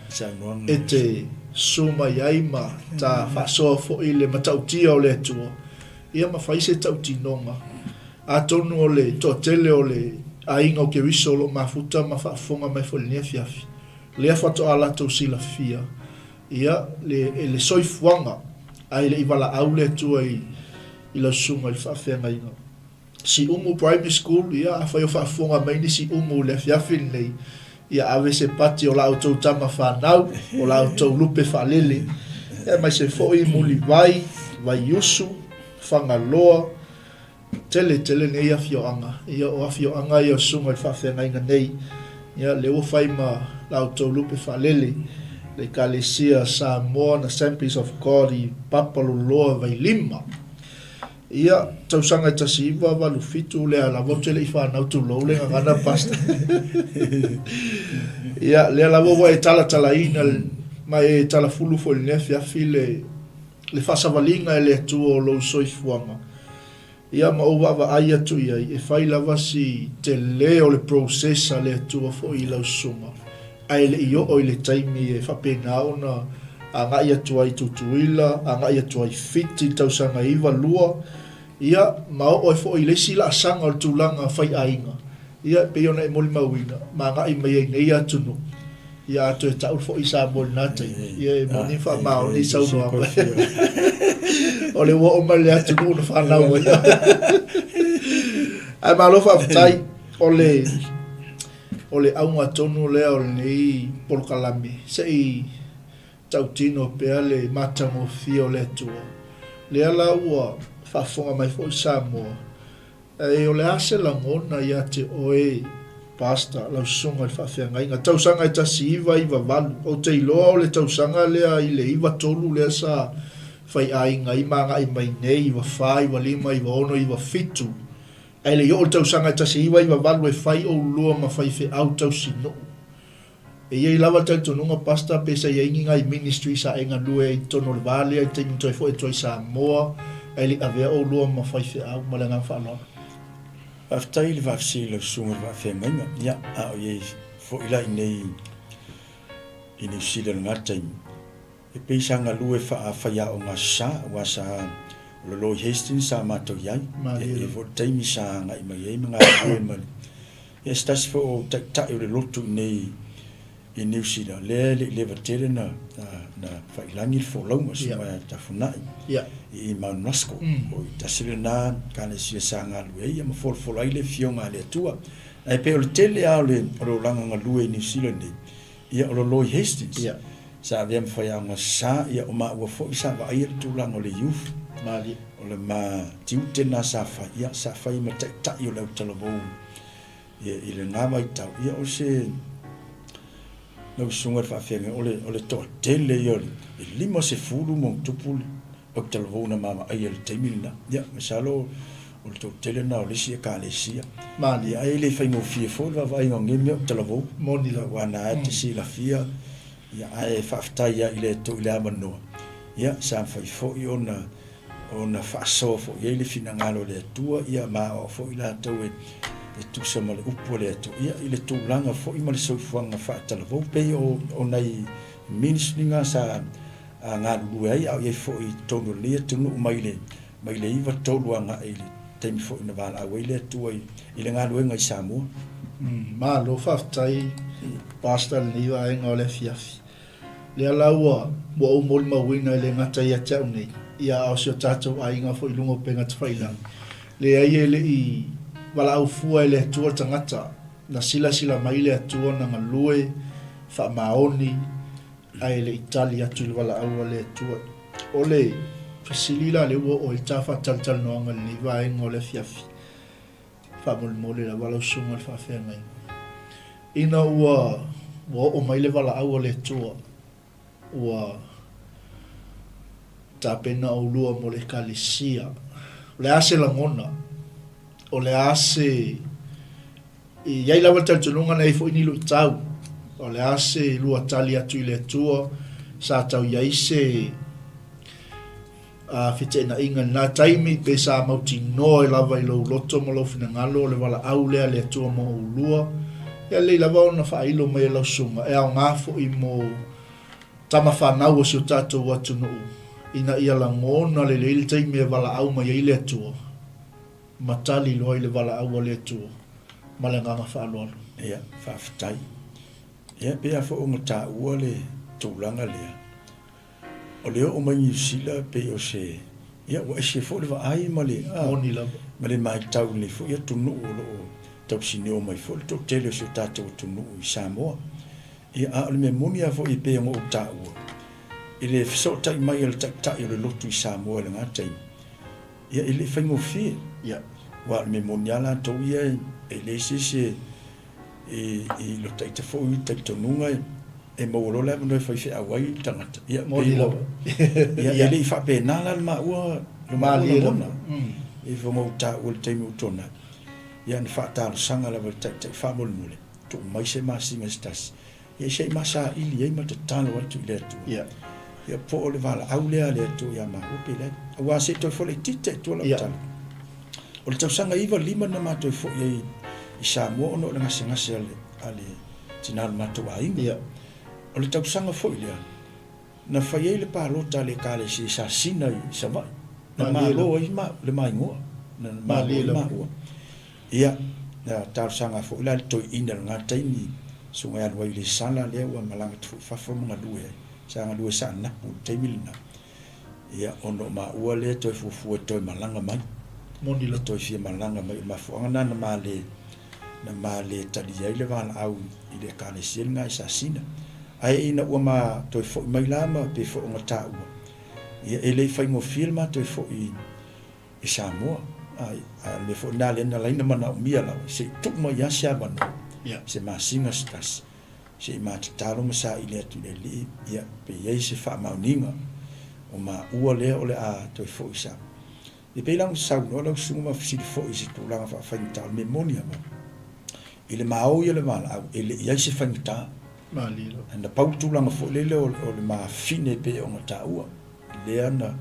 e te susu mai ai ma ta faasoa foi le matautia o le Atua, ia ma fai se tautinoga. Atonu o le toatele o le aiga o Keriso o lo o mafuta ma faafofoga mai foi i lenei afiafi, lea faatoa latou silafia, ia, le, le soifuaga, ae le i valaau le Atua i, i lau susuga i le faafeagaiga. Siumu Primary School, ia, afai o faafofoga mai ni Siumu i le afiafi lenei, ia ave se pati o la outou tama fanau, o la outou lupe faalele, aemaise foi Mulivai, Vaiusu, Fagaloa, Tele tele nei afioaga, ia o afioaga ia o Susuga i le Faafeagaiga nei, ia lea ua fai ma la outou lupe faalele, le Ekalesia Samoan Assemblies of God i Papaloloa Vailima. Ia, tausaga e 1987 lea lava ou te le i fanau tulou le gagana Pastor. Ia, lea lava ua e talatalaina ma e talafulu foi i lenei afiafi le le faasavaliga e le Atua o lou soifuaga, ia ma ou vaavaai atu i ai, e fai lava si tele o le process a le Atua foi i lau susuga, ae le i oo i le taimi e faapena ona agai atu ai i Tutuila, agai atu ai i Fiti i le tausaga e iva lua, ia, ma oo ai foi i le isi laasaga o le tulaga faiaiga, ia, e pei ona e molimauina, ma agai mai ai nei atunuu. Ia a toe ta'u foi Samoa i lena taimi, ia e moni ma faamaoni saunoaga. O le ua oo mai le atunuu na fanau ai. Ae malo faafetai, o le o le auga tonu lea o lenei polokalame, se i tautino pea le matagofie o le Atua. Lea la ua faafofoga mai foi Samoa, Ae o le a se lagona ia te oe Pastor, lau susuga i le faafeagaiga? Tausaga e 1998, ou te iloa o le tausaga lea i le 93 lea sa faiaiga ai ma agai mai nei, 94, 95, 96, 97, ae le i oo le tausaga e 1998 e fai oulua ma faifeau tausinuu. E i ai lava le talitonuga Pastor pe sa i ai ni nai ministry sa e galue ai i totonu o le va lea i le taimi na toe foi atu ai i Samoa ae le i avea oulua ma faifeau ma le agaga faaaloalo. Faafetai i le faafesili i lau susuga i le faafeagaiga. Ia, a o i ai foi la i inei i Niu Sila i lena taimi, e pei sa galue faafaiaoga sa, aua sa o le Roy Hastings sa matou i ai. E i ai foi le taimi sa agai mai ai ma galulue ma le Ia se tasi foi o taitai o le lotu i nei i Niu Sila, lea e le i leva tele na, na, na faiilagi le folauga, susuga ia Tafunai, i Mount Roskill. O i tasi lena Ekalesia sa galulue ai, ia ma folafola ai le Afioga a le Atua. Ae pei o le tele lava o le, o le olaga galue i Niu Sila nei, ia o le Roy Hastings, sa avea ma faiaoga sa, ia o maua foi sa vaaia le tulaga o le youth. Malie. O le ma tiute lena sa fai, ia sa fai ma taitai o le autalavou ia i lena vaitau, ia o se lau susuga i le faafeagaiga, o le, o le toatele ia o le, e 50 ma ona tupu le autalavou na ma vaaia i le taimi lena. Ia, masalo o O le toatele lena o le isi Ekalesia. Ia ai e le faigofie foi le vaavaaiga o nei mea o talavou. Moni lava. Aua na e te silafia, ia ae faafetai lava i le Atua i le avanoa, ia sa mafai foi ona ona faasoa foi i ai le finagalo o le Atua, ia ma aoao foi latou e e tusa ma le upu a le Atua, ia i le tulaga foi ma le soifuaga faatalavou, pei o o nai ministry na sa galulue ai a o i ai foi i totonu o lenei atunuu mai le mai le 93 agai i le taimi foi na valaau ai le Atua i le galuega i Samoa. Malo faafetai Pastor i lenei vaega o le afiafi. Lea la ua ua ou molimauina e le gata ia te au nei, ia a o si o tatou aiga foi i luga o upega tafailagi. Leai e le i valaau fua e le Atua le tagata, na silasila mai le Atua na galue faamaoni ae le i tali atu i le valaau a le Atua. O le fesili la lea ua oo ai le ta faatalatalanoaga i lenei vaega o le afiafi, faamolemole lava lau susuga i le faafeagaiga, ina ua ua oo mai le valaau a le Atua, ua tapena oulua mo le Ekalesia, o le a se lagona? O le a se E i ai lava le talitonuga na i ai foi ni luitau, o le a se lua tali atu i le Atua, sa tau i ai se feteenaiga i lena taimi, pe sa mautinoa lava i lou loto ma lou finagalo o le valaau lea a le Atua mo oulua, ia lelei lava ona faailo mai e lau susuga, e aoga foi mo tama fanau o si o tatou atunuu, ina ia lagona lelei le taimi e valaau mai ai le Atua. Ma tali loa i le valaau a le Atua ma le agaga faaaloalo. Ia, faafetai. Ia, e pei lava foi ona taua le tulaga lea, o le oo mai Niu Sila pei o se, ia ua ese foi le vaai ma le, a, Moni lava. ma le matau i lenei foi atunuu o lo o tausinio mai foi le toatele o si o tatou atunuu i Samoa. Ia, a o le mea moni lava foi e pei ona ou taua, i le fesootai mai a le Taitai o le lotu i Samoa i lena taimi, Ia, e le i faigofie. Ia. Aua o le mea moni lava latou ia, e leai se isi e, i lota ita foi talitonuga e maua loa le avanoa e faifeau ai le tagata. Ia, Moni lava. Ia, e le i faapena la le maua, le maua lagona. E foi ona ou taua i le taimi ua tuanai, ia na faatalosaga lava i le taitai faamolemole, tuu mai se masina se tasi, Ia se i ma saili ai ma tatalo atu i le Atua. Ia. Ia po o le valaau lea a le Atua ia maua pe leai. Aua se i toe foi laitiiti i tua lau tala. O le tausaga 95 na matou foi ai i Samoa ona o le gasegase a le, a le tina o le matou aiga. Ia. O le tausaga foi lea, na fai ai le palota a le Ekalesia i Sasina i Savaii. Na malo ai ma, le ma igoa. Na malo ai maua. Ia, na talosaga foi la i le toeaina i lena taimi, susuga ia Luailesala lea ua malaga atu foi i fafo ma galue ai, sa galue i Saanapu i le taimi lena, ia, ona o maua lea toe fuafua e toe malaga mai. Moni lava. E toe fia malaga mai. O le mafuaaga lena na ma le, na ma le talia ai le valaau i le Ekalesia lena i Sasina. Ae ina ua ma toe foi mai la ma pei foi ona taua, ia, e le i faigofie le ma toe foi i Samoa. A o le mea foi lena lea na ala ai ona manaomia lava se i tuu mai lava se avanoa, se masina se tasi, se i matatalo ma saili atu i le Alii, ia, pe i ai se faamaoniga o maua lea o le a toe foi i Samoa. E pei la ona saunoa lau susuga ma fesili foi i se tulaga faafaigata, o le mea moni lava, i le maoi o le valaau, e le i i ai se faigata. Na pau le tulaga foi lele o le mafine e pei ona taua. Lea na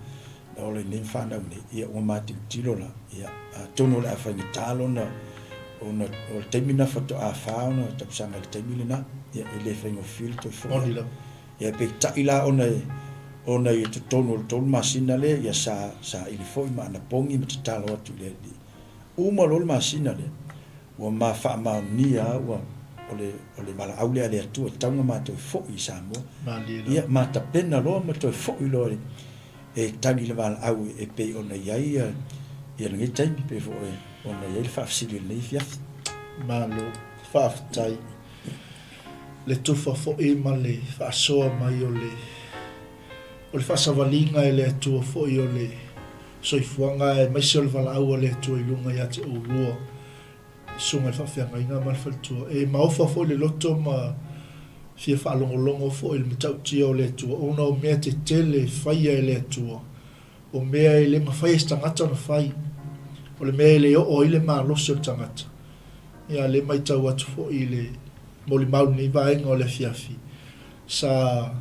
ola i nei ma fanau nei, ia ua ma tilotilo la, ia atonu o le a faigata lona, ona o le taimi lena faatoa fa ona tausaga i le taimi lena, ia e le faigofie le toe foi atu. Ia peitai la ona e, ona i totonu o le tolu masina lea, ia sa saili foi ma anapogi ma tatalo atu i le Alii. Uma loa le masina lea, Ua ma faamaonia lava ua o le o le valaau lea a le Atua e tatau ona ma toe foi i Samoa. Malie lava. Ia ma tapena loa ma toe foi loa e tali le valaau e pei ona i ai ia ia lenei taimi pei foi ona i ai le faafesili i lenei afiafi. Malo faafetai le tufa foi ma le faasoa mai o le o le faasavaliga e le Atua foi o le soifuaga aemaise o le valaau a le Atua i luga ia te oulua, Susuga i le Faafeagaiga ma le Faletua. E maofa foi le loto ma fia faalogologo foi i le matautia o le Atua, ona o mea tetele e faia e le Atua, o mea e le mafai e se tagata ona fai. O le mea e le oo ai le malosi o le tagata. Ia, lea e matau atu foi i le molimau i lenei vaega o le afiafi, sa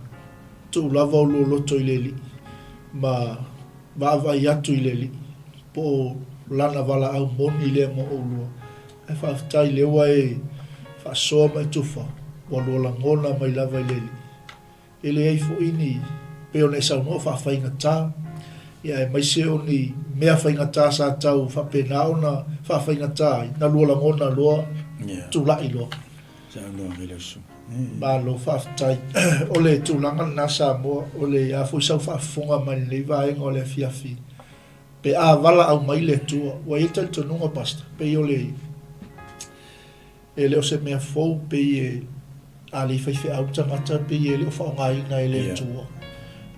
tuu lava o lua loto i le Alii ma vaavaai atu i le Alii po o Lana valaau moni lea mo oulua. Ae faafetai lea ua e faasoa ma e tufa, ua lua lagona mai lava i le Alii. E leai foi ni, pei ona e saunoa, faafaigata, ia aemaise o ni mea faigata sa tau faapena ona faafaigata ai, na lua lagona loa, tulai loa. Saunoa mai lau susuga. Malo faafetai. O le tulaga lena Samoa, o le a foi sau faafofoga mai lenei vaega o le afiafi, pe a valaau mai le Atua. Ua i ai le talitonuga Pastor, pei o le, e le o se mea fou, pei e, a le faifeau le tagata pei e le o faaaogaina e le Atua.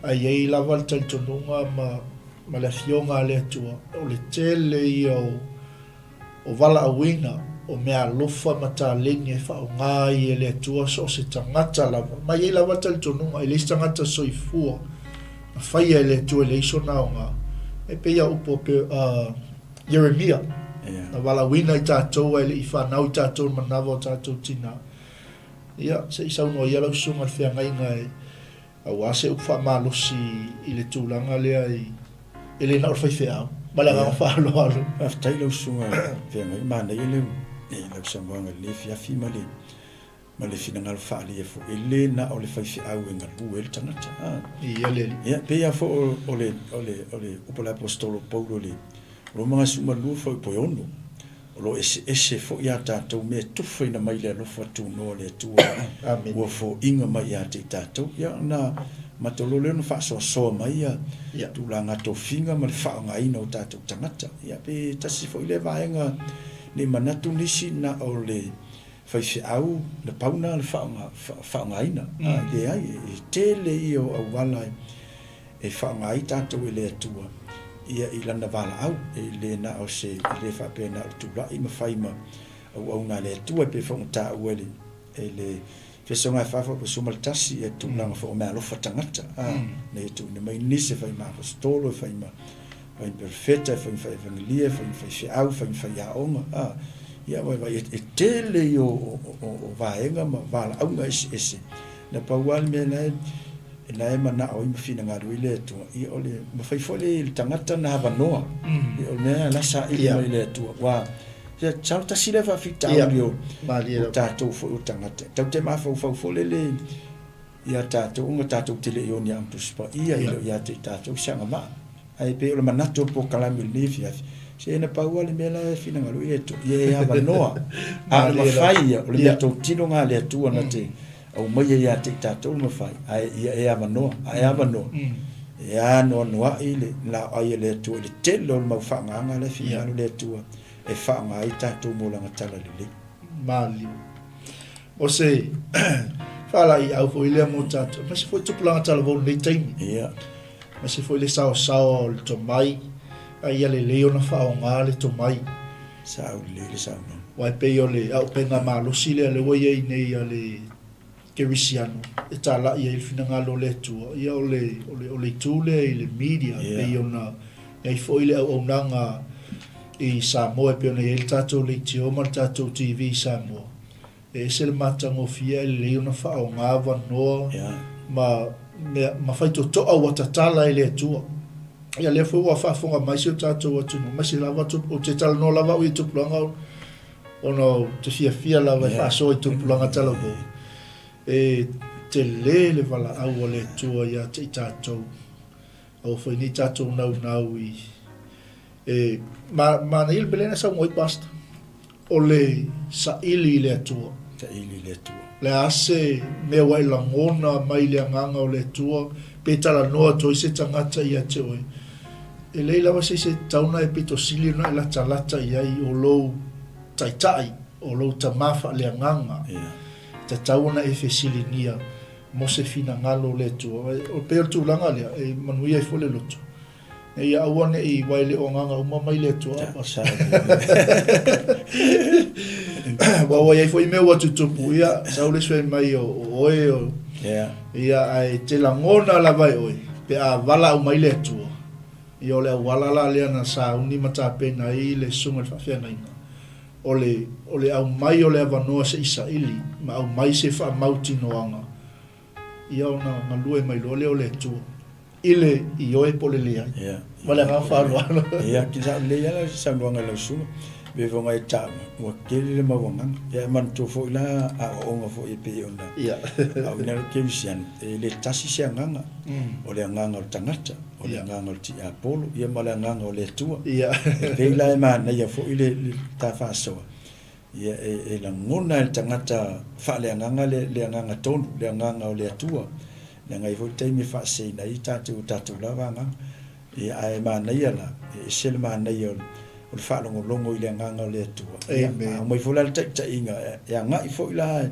Ae i ai lava le talitonuga ma, ma le Afioga a le Atua, o le tele ia o, o valaauina, o meaalofa ma taleni e faaaoga ai e le Atua so o se tagata lava. Ma e i ai lava le talitonuga, e leai se tagata soifua na faia e le Atua e leai sona aoga. E pei a upu a Ieremia, na valaauina i tatou ae le i fanau i tatou i le manava o tatou tina. Ia, se i saunoa ia lau susuga i le feagaiga e Aua se upu faamalosi i le tulaga lea i, e le na o le faifeau. Ma le agaga faaaloalo. Faafetai lau susuga Feagai, manaia le lau saunoaga i lenei afiafi ma le ma le finagalo faaalia foi, e le na o le faifeau e galue ai le tagata. Ia le alii. Ia, pei lava foi o le o le o le upu a le Aposetolo o Paulo i le Roma 12 fuaiupu e 6, O lo o eseese foi a tatou mea e tufaina mai le alofa tunoa o le Atua ua foiga mai ia te i tatou. Ia ona matou loa lea ona faasoasoa mai ia tulaga tofiga ma le faaaogaina o tatou tagata. Ia pe tasi foi lea vaega ne i manatu nisi na o le faifeau na pau na le faaaogaina. Leai, e tele ia o auala e faaaoga ai tatou e le Atua ia i Lana valaau, e le na o se, e le faapea na o le tulai ma fai ma auauna a le Atua, e pei foi ona taua e le, e le Efeso 4 11 ia tulaga foi o meaalofa tagata, a, ina ia tuuina mai nisi e fai ma aposetolo, e fai ma fai ma perofeta, e fai ma fai evangelia, e fai ma faifeau, e fai ma faiaoga, a, ia vaivai, e, e tele ia o, o, o vaega ma valaauga eseese, na pau lava le mea la e Na e manao ai ma finagalo ai le Atua, ia o le mafai foi le le tagata na avanoa. Ia o le mea la saili mai le Atua. Ua ia sau tasi lea faafitauli o o tatou foi o tagata. Tatou te mafaufau foi lele ia tatou ona tatou te le i o ni Aga Tusi Paia e le o ia te i tatou se agavaa. Ae pei o le manatu o le polokalame i lenei afiafi, se na pau lava le mea la e finagalo i le Atua, ia e avanoa. A o le mafai ia, o le meatotino lena a le Atua na te aumaia ia te i tatou le mafai, ae ia e avanoa, a e avanoa, e anoanoai le laoai a le Atua i le tele o le mau faagaga lea e finagalo le Atua e faaaoga ai tatou mo Lana talalelei. Maliu. O se faalaeiau foi lea mo tatou, aemaise foi tupulaga talavou i lenei taimi. Ia. Aemaise foi le saosaoa o le tomai, a ia lelei ona faaaoga le tomai. Sao lelei le saunoaga. Aua e pei o le auupega malosi lea lea ua i ai nei a le kerisiano e talai ai le finagalo o le Atua, ia o le, o le, o le itu lea i le media, e pei ona i ai foi le auaunaga i Samoa e pei ona i ai le tatou leitio ma le tatou TV i Samoa. E ese le matagofie ae lelei ona faaaoga avanoa ma mea ma faitotoa ua tatala e le Atua. Ia lea foi ua faafofoga mai si o tatou atunuu, aemaise lava ou te talanoa lava au i tupulaga ona ou te fiafia lava e faasoa i tupulaga talavou. E tele le valaau a le Atua ia te i tatou. Aua foi nei tatou naunau i E manaia le mea lea na saunoa ai Pastor, o le saili i le Atua. Saili i le Atua. Le a se mea ua e lagona mai le agaga o le Atua, pe talanoa atu ai se tagata ia te oe, e leai lava se isi e tatau ona e pito sili ona e latalata i ai, o lou Taitai, o lou Tama faaleagaga. Yeah. E tatau ona e fesiligia mo se finagalo o le Atua. E pei o le tulaga lea, e manuia ai foi le loto. Ina ia aua ne i aua e le o agaga uma mai le Atua. Aua ua i ai foi mea ua tutupu, ia, sau le isi fai mai o oe, o, ia, ae te lagona lava e oe, pe a valaau mai le Atua. Ia o le auala la lea na sauni ma tapena ai le susuga i le faafeagaiga, o le, o le aumai o le avanoa se i saili ma aumai se faamautinoaga, ia ona galue mai loa lea o le Atua i le ioe po o le leai. Ia. Ma le agaga faaaloalo. Ia, ki sa lelei lava le saunoaga i lau susuga, pei foi ona e taua, ua tele le mau agaga. Ia e manatua foi la aoaoga foi e pei ona aoaoina ai le kerisiano, e le tasi se agaga, o le agaga o le tagata, o le agaga o le tiapolo, ia ma le agaga o le Atua. E pei la e manaia foi le ta faasoa, ia e lagona e le tagata faaleagaga le agaga tonu, le agaga o le Atua, leaga e i ai foi le taimi e faaseseina ai tatou i o tatou lava agaga. Ia, ae manaia la, e ese le manaia o le faalogologo i le agaga o le Atua. Ia, a aumai foi la le taitaiga e agai foi la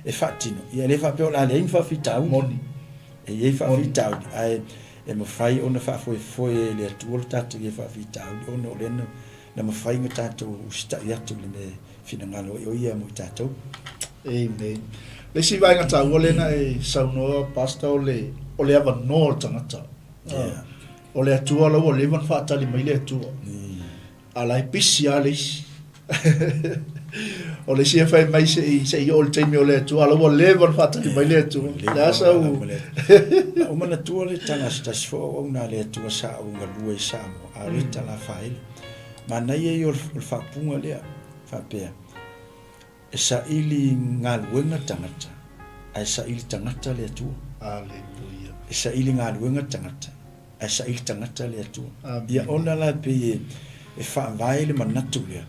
e faatino, ia e le faapea o le a leai ni faafitauli. Moni. E i ai faafitauli, ae e mafai ona faafoefoe e le Atua lo tatou i ai faafitauli, ona o lea na mafai ona tatou usitai atu i le mea e finagalo ai o Ia mo i tatou. Amen. Le isi vaega taua lea na e saunoa Pastor o le, o le avanoa o le tagata. Yeah. O le Atua la ua leva ona faatali mai le Atua. A la e pisi lava le isi. O le isi e fai mai se i, se i oo le taimi o le Atua, a la ua leva ona faatali mai le Atua. Le a sau... Na ou manatua le tala a se tasi foi auauna a le Atua sa ou galue i Samoa, a o le tala faaele. Manaia ia o le faaupuga lea, faapea, E saili galuega tagata, ae saili tagata le Atua. Aleluia. E saili galuega tagata, ae saili tagata le Atua. Ia ona la e pei e faavae le manatu lea,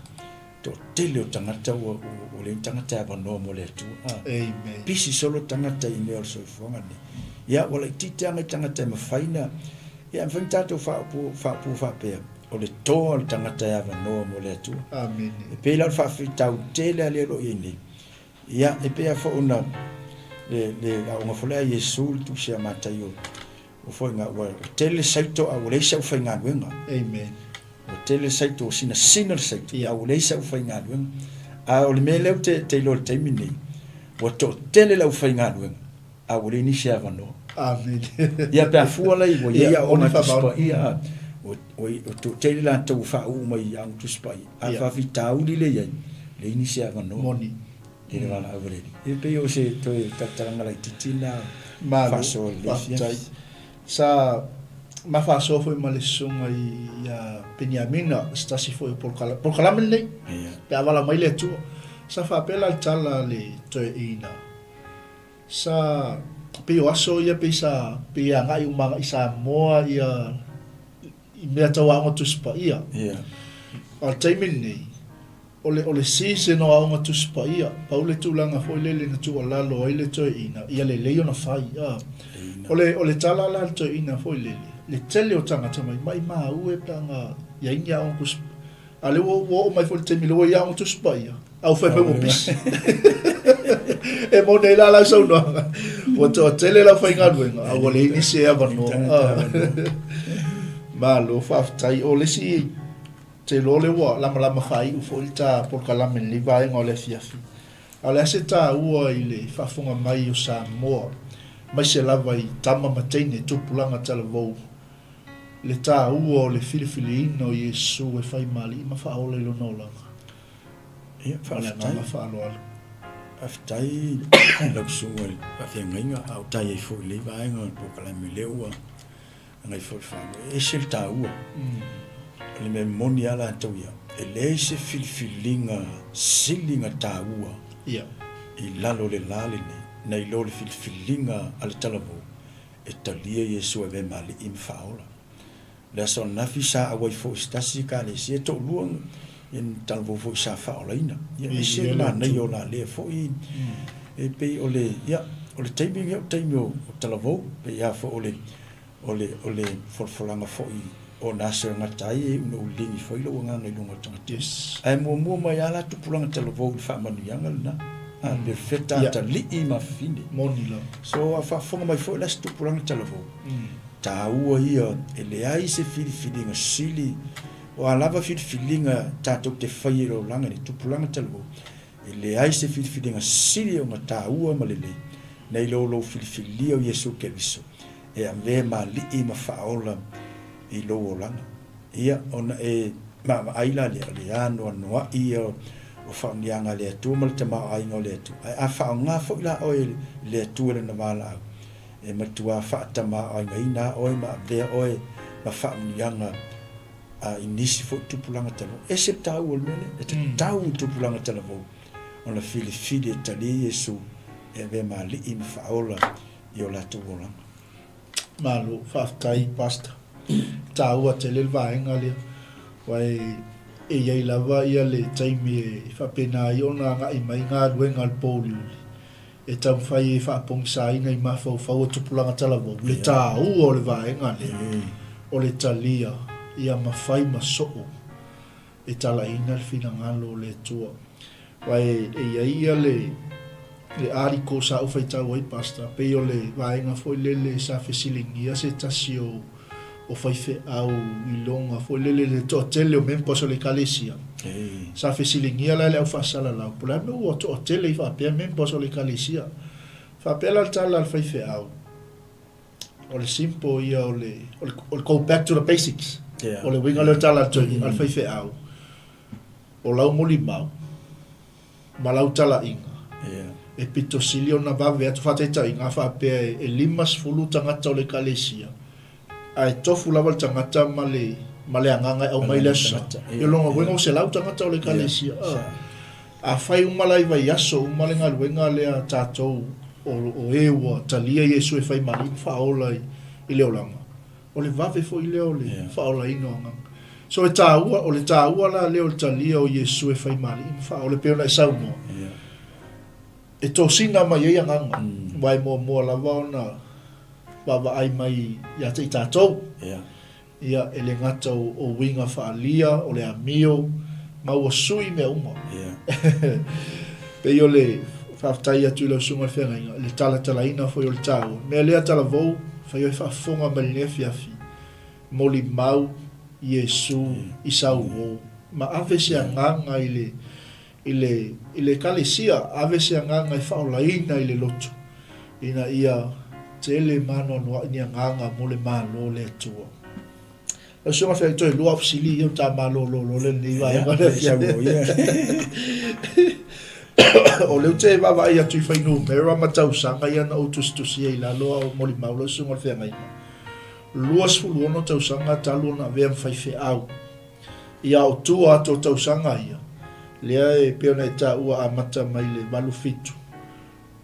toatele o tagata ua leai ni tagata e avanoa mo le Atua. Amen. Pisi solo tagata i mea o le soifuaga lenei. Ia ua laitiiti lava nai tagata e mafai na, ia e mafai ona tatou faaupu faapea, o le toa o le tagata e avanoa mo le Atua. Amene. E pei la o le faafitauli tele lava lea o lo o i ai nei. Ia, e pei lava foi ona le, le aoga foi lea a Iesu le tusi a Mataio, ua foi ina ua tele le saito a ua leai se aufaigaluega. Amen. Ua tele le saito, ua sinasina le saito, a ua leai se aufaigaluega. A o le mea lea ou te, te iloa i le taimi lenei, ua toatele le aufaigaluega, a ua leai nisi avanoa. Amene. Ia pe a fua la i ua i ai aoga Tusi Paia, ua toatele latou ua faauu mai i aoga Tusi Paia, a o le faafitauli lea e i ai, leai nisi avanoa. Moni. I le valaau a le Alii. E pei o se toe talatalaga laitiiti lena Malo, faasoa i lenei afiafi. faafetai. Sa ma faasoa foi ma le susuga ia Peniamina, se tasi foi o polokalame lenei, pe a valaau mai le Atua. Sa faapea la le tala a le toeaina, Sa pei o aso ia pei sa pei e agai uma i Samoa ia i mea tau aoga Tusi Paia. Ia. A o le taimi lenei, o le o le season o aoga Tusi Paia, pau le tulaga foi lele na tuualalo ai le toeaina ia lelei ona fai. A. O le o le tala la a le toeaina foi lele, le tele o tagata maimau e pe ana i ai ni aoga Tusi A lea ua oo mai foi le taimi lea ua i ai Aoga Tusi Paia, a ua fai mai ua pisi. E moni ai la lau saunoaga, ua toatele lau faigaluega, a ua leai nisi e avanoa. Malo faafetai. O le isi, te iloa lea ua lamalama faaiu foi le ta polokalame i lenei vaega o le afiafi. A o le a se taua i le faafofoga mai o Samoa, aemaise lava i tama ma teine, tupulaga talavou, le taua o le filifiliina o Iesu e fai ma Alii ma Faaola i lona olaga. Ia, Ma le faafetai. agaga faaaloalo. Faafetai lau susuga i le faafeagaiga, a o tai ai foi i lenei vaega o le polokalame lea ua agai foi le faamoemoe. E ese le taua. O le mea moni lava latou ia, e leai se filifiliga sili ona taua Ia. i lalo o le la lenei, nai lo le filifiliga a le talavou e talia Iesu e avea ma Alii ma Faaola. O le aso ananafi sa auai foi se tasi Ekalesia, e toalua ia ni talavou foi sa faaolaina. Ia e ese le manaia o lalea foi e pei o le, ia, o le taimi lenei o le taimi o talavou, pei lava foi o le, o le, o le folafolaga foi o na aso e gata ai e iu ina ou liligi foi lou agaga i luga o le tagata. Yes. Ae muamua mai lava la tupulaga talavou i le faamanuiaga lena. A perofeta, atalii ma fafine. Moni lava. So a faafofoga mai foi la se tupulaga talavou, taua ia e leai se filifiliga sili, o a lava filifiliga tatou te faia i le olaga nei, tupulaga talavou, e leai se filifiliga sili ona taua ma lelei nai lo lou filifilia o Iesu Keriso e avea ma Alii ma Faaola i lou olaga. Ia, ona e vaavaai la lea, o le anoanoai ia o faamanuiaga a le Atua ma le tamaoaiga o le Atua. Ae a faaaoga foi la oe e le Atua i Lana valaau, e matua faatamaoaigaina lava oe ma avea oe ma faamanuiaga i nisi foi tupulaga talavou. E ese le taua o le mea lea, e tatau i tupulaga talavou ona filifili e talia Iesu e avea ma Alii ma Faaola i o latou olaga. Malo, faafetai Pastor. E taua tele le vaega lea, aua e i ai lava le taimi e faapena ai ona agai mai galuega a le pouliuli e taumafai e faapogisaina i mafaufau o tupulaga talavou le taua o le vaega lea o le talia ia ma fai ma soo e talaina le finagalo o le Atua. Aua e i ai ia le le article sa ou faitau ai Pastor, pei o le vaega foi lele sa fesiligia se tasi o o faifeau i loga foi lele le toatele o members o le ekalesia. Sa fesiligia la e le au faasalalau, po o le a le mea ua toatele ai faapea members o le ekalesia. Faapea la le tala a le faifeau, O le simple ia o le, o le, o le go back to the basics. Yeah. O le uiga lea o le tala a le faifeau, o lau molimau ma lau talaiga, yeah. e pito sili ona vave atu faataitaiga a faapea e 50 tagata o le ekalesia, ae tofu lava le tagata ma le, ma le agaga e aumai le aso Sa. Ia lona uiga ua 100 tagata o le ekalesia. Yeah. Afai uma la i vaiaso uma le galuega lea a tatou o e ua talia Iesu e fai ma Alii ma Faaola i le olaga, o le vave foi lea o le faaolaina o agaga. So e taua, o le taua la lea o le talia o Iesu e fai ma Alii ma Faaola e pei ona e saunoa, e tosina mai ai agaga, aua e muamua lava ona vaavaai mai ia te i tatou. Ia, e le gata o uiga faaalia, o le amio, ma ua sui mea uma. Ia. Pei o le faafetai atu i lau Susuga i le Feagaiga, i le talatalaina foi o le taua. Mea lea talavou, fai oe faafofoga mai lenei afiafi, molimau Iesu i sau uo, ma ave se agaga i le, i le, i le Ekalesia, ave se agaga e faaolaina i le loto, ina ia tele ma anoanoai ni agaga mo le Malo o le Atua. Lau Susuga Feagai, toe lua au fesili ia o ta malolo loa lenei vaega o le afiafi. O lea ou te vaavaai atu i fuainumera ma tausaga ia na ou tusitusia i lalo a o molimau lau Susuga o le Feagaiga. 26 tausaga talu ona avea ma faifeau. Ia o tua atu o tausaga ia, lea e pei ona e taua amata mai le 87,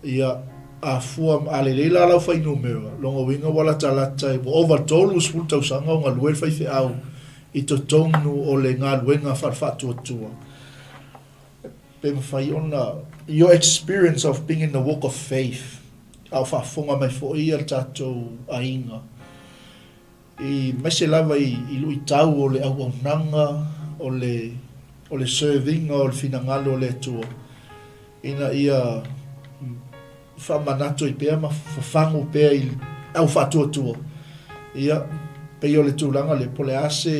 ia a fua, a lelei la lau fuainumera, lona uiga ua latalata ua ova 30 tausaga o galue le faifeau i totonu o le galuega faale-faatuatua. Pe mafai ona, your experience of being in the walk of faith, a o faafofoga mai foi ia le tatou aiga, I aemaise lava i luitau o le auaunaga, o le o le serving o le finagalo o le Atua, ina ia faamanatu ai pea ma fafagu pea i le au faatuatua. Ia, pei o le tulaga lea, po o le a se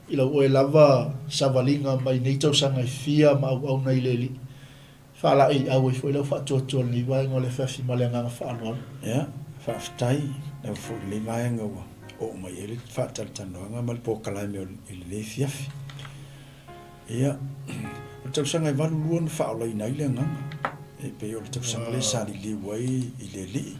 i lau oe lava savaliga mai nei tausaga e fia ma auauna i le Alii. Faalaeiau ai foi lau faatuatua i lenei vaega o le afiafi ma le agaga faaaloalo. Ia, faafetai lava foi i lenei vaega ua oo mai ai le faatalatalanoaga ma le polokalame i lenei afiafi. Ia, o le tausaga e 82 na faaolaina ai le agaga, e pei o le tausaga lea sa liliu ai i le Alii.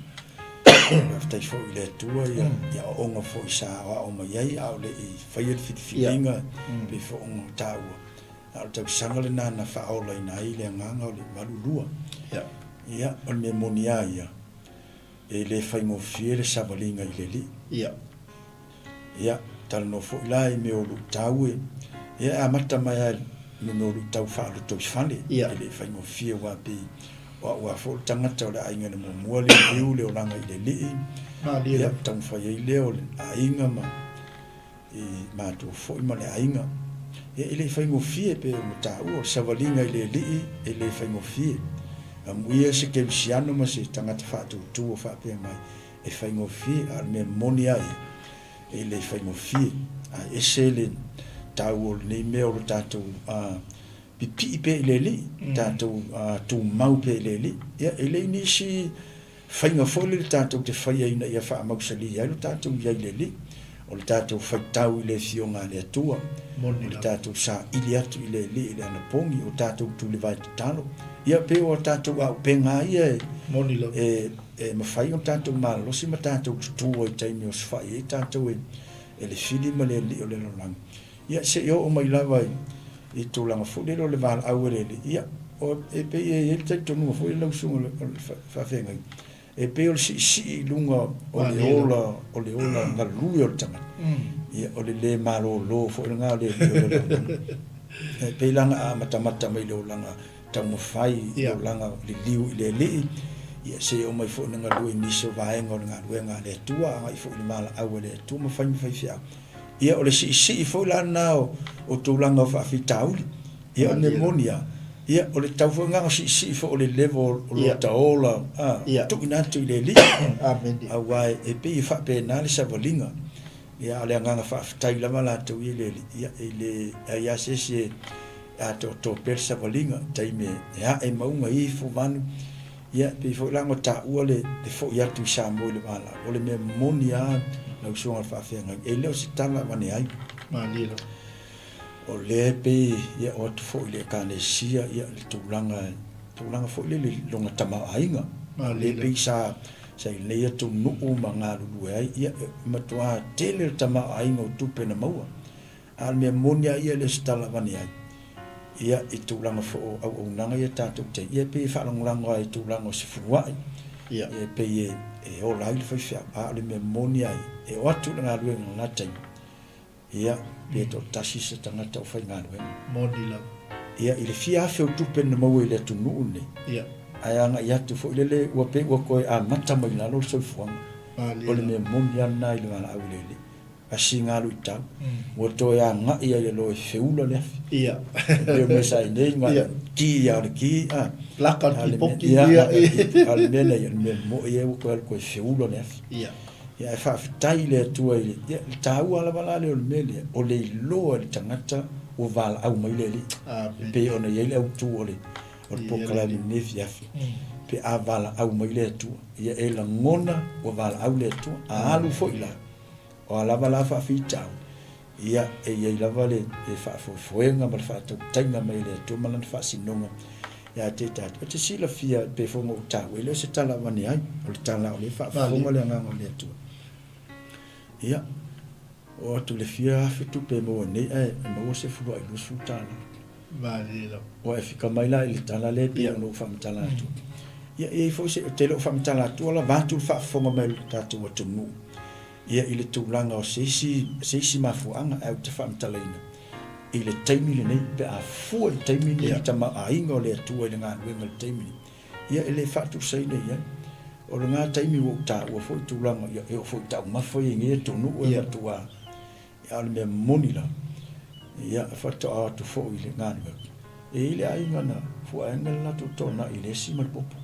Faafetai foi i le Atua i aoaoga foi sa aoao mai ai a o le i faia le filifiliga e pei foi ona taua. A o le tausaga lena na faaolaina ai le agaga o le 82. Ia. Ia, o le mea moni lava ia, e le faigofie le savaliga i le Alii. Ia. Ia, talanoa foi la i mea o luitau e, ia e amata mai lava i mea o luitau faalotoifale. Ia. E le faigofie aua pei o au lava foi o le tagata o le aiga na muamua liliu le olaga i le Alii. Malie lava. Ia, taumafai ai lea o le aiga ma i matou foi ma le aiga. Ia, e le faigofie pei ona taua, o le savaliga i le Alii e le faigofie. Amuia se kerisiano ma se tagata faatuatua faapea mai, e faigofie, a o le mea moni lava ia, e le faigofie. Ae ese le taua o lenei mea o le tatou pipii pea i le Alii, tatou tumau pea i le Alii. Ia, e leai nisi faiga foi lele tatou te faia ina ia faamausali ai lo tatou i ai i le Alii. O le tatou faitau i le Afioga a le Atua, o le tatou saili atu i le Alii i le anapogi, o tatou tulivae tatalo. Ia pei o a tatou aupega lava ia e, e mafai ona tatou malolosi ma tatou tutu ai i taimi e osofai ai tatou e le fili ma le alii o le lalolagi. Ia se i oo mai lava i tulaga foi lele o le valaau a le Alii, ia, e pei e i ai le talitonuga foi lele lau Susuga i le Faafeagaiga, E pei o le siisii i luga o le ola, o le ola galue o le tagata. Ia, o le le malolo foi lena o le alii o le lalolagi. E pei la na amatamata mai i le olaga taumafai, i le olaga liliu i le Alii, ia seia oo mai foi ina galue i nisi o vaega o le galuega a le Atua, agai foi i le valaau a le Atua ma fai ma faifeau. Ia, o le siisii foi la lena o tulaga o faafitauli. Ia o le mea moni lava, ia o le tau foi lena o siisii foi o le level o lota ola tuuina atu i le Alii. Aua e pei e faapena le savaliga. Ia a o le agaga faafetai lava latou ia i le Alii, ia e leai lava se isi e atoatoa pea le savaliga i taimi e ae mauga ifo vanu. Ia e pei foi la ona taua le foi atu i Samoa i le valaau, o le mea moni lava lau Susuga i le Faafeagai, e le o se tala avane ai. Malie lava. O lea e pei e oo atu foi i le Ekalesia ia le tulaga, tulaga foi lele i lona tamaoaiga. O lea e pei sa sa i lenei atunuu ma galulue ai, ia e matua tele le tamaoaiga o tupe na maua. A o le mea moni lava ia e le o se tala avane ai, ia i tulaga foi o auaunaga ia tatou te i ai, ia e pei e faalagolago lava i tulaga o se fuluai, ia e pei e ola ai le faifeau. A o le mea moni lava ia, e oo atu i le galuega i lena taimi, Ia, pe toatasi se tagata o faigaluega. Moni lava. Ia, i le fia afe o tupe na maua i le atunuu lenei. Ia. Ae agai atu foi lele, ua pei ua toe amata mai lalo le soifuaga. Malie O le mea moni lava lena i le valaau i le Alii. Asiga luitau. Ua toe agai ai loa e feula le afi. Ia. E pei o mea sa i nei, na o le ki lava o le ki, a. Laka o le kipoki. Ia, a o le mea na i ai, o le mea moi ia ua toe alu toe feula le afi. Ia. Ia ae faafetai i le Atua i le, ia, le taua lava la lea o le mea lea, o le iloa e le tagata ua valaau mai le Alii. Amene. E pei ona i ai le autu o le, o le polokalame i lenei afiafi, pe a valaau mai le Atua, ia e lagona ua valaau le Atua. A alu foi la, o a lava la faafitauli, Ia, e i ai lava le faafoefoega ma le faatautaiga mai e le Atua ma Lana faasinoga ia te tatou. E te silafia, pei foi ona ou taua, e le o se tala avane ai, o le tala o lea e faafofoga le Agaga o le Atua. Ia, oo atu i le fia afe tupe e maua nei, ae maua se fuluai $20. Malie lava. Ua e fika mai la i le tala lea e pei ona ou faamatala atu. Ia, e i ai foi se, ou te le o faamatala atua la, vaeatu le faafofoga mai o le tatou atunuu. Ia i le tulaga o se isi, se isi mafuaaga ae ou te faamatalaina i le taimi lenei, pe a fua i le taimi lenei i le tamaoaiga o le Atua i le galuega i le taimi lenei, ia e le faatusaina i ai. O lena taimi ua ou taua foi tulaga, ia e oo foi i taumafa ia i nei atunuu e matua, a o le mea moni lava, ia faatoa o atu foi i le galuega, e i ai le aiga na fuaina le latou toanai i le esi ma le popo.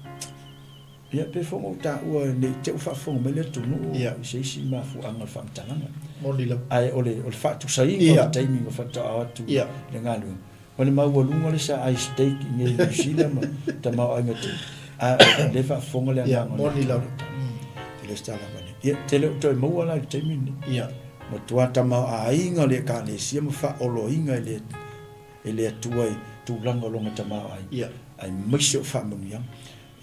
Ia, pei foi ona ou taua ne i te i ua faafofoga mai le atunuu i se isi mafuaaga o le faamatalaga. Moni lava. Ae o le o le faatusaina o le taimi na faatoa o atu i le galuega, o le maualuga lea sa ai steak i inei i Niu Sila ma tamaoaiga tele, a o lea e faafofoga le agaga o le Moni lava. E le o se tala avane. Ia, te le o toe maua la i le taimi lenei. Matua tamaoaiga le Ekalesia ma faaoloina e le e le Atua i tulaga o lona tamaoaiga, aemaise o faamanuiaga.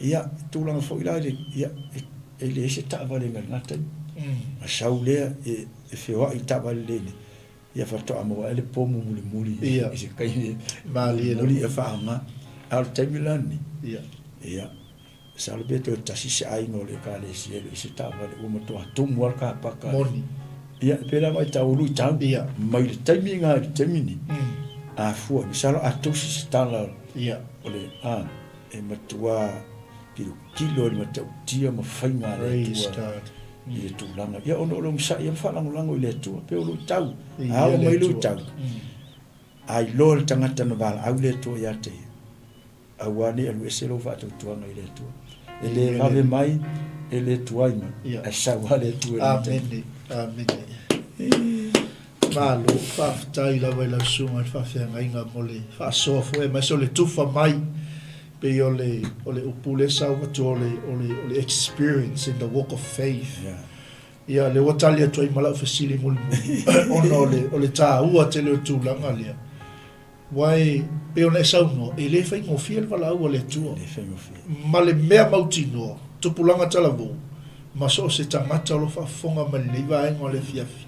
Ia, tulaga foi la i le, ia, e leai se taavale i lena taimi. Na sau lea e feoai i taavale le nei, ia faatoa maua ai le pomu mulimuli i se taimi e mulimuli e faaaoga. A o le taimi la lenei, ia, masalo pe toe tasi se aiga o le Ekalesia e leai se taavale, ua matua tumu lava le kapaka. Moni. Ia, e pei la ona e tau luitau, mai le taimi lena i le taimi lenei, a fua, masalo a tusi se tala o le, a. E matua tilotilo i le matautia ma faiga a le Atua i le tulaga. Ia ona o le onosai ma faalagolago i le Atua, pei o luitau, a oo mai luitau, a iloa le tagata na valaau le Atua ia te ia, aua ne i alu ese lou faatuatuaga i le Atua. E le vave mai, e le tuai mai, ae sau lava le Atua i lona taimi. Amene, amene. Malo, faafetai lava i lau susuga i le faafeagaiga mo le faasoa foi aemaise o le tufa mai pei o le o le upu lea sa ou avatua o le o le o le experience in the walk of faith. Yeah. Ia, lea ua tali atu ai ma lau fesili mulimuli, ona o le, o le taua tele o le tulaga lea. Aua e pei ona e saunoa, e le faigofie le valaau a le Atua. E le faigofie. Ma le mea mautinoa, tupulaga talavou, ma so o se tagata o lo o faafofoga mai i lenei vaega o le afiafi,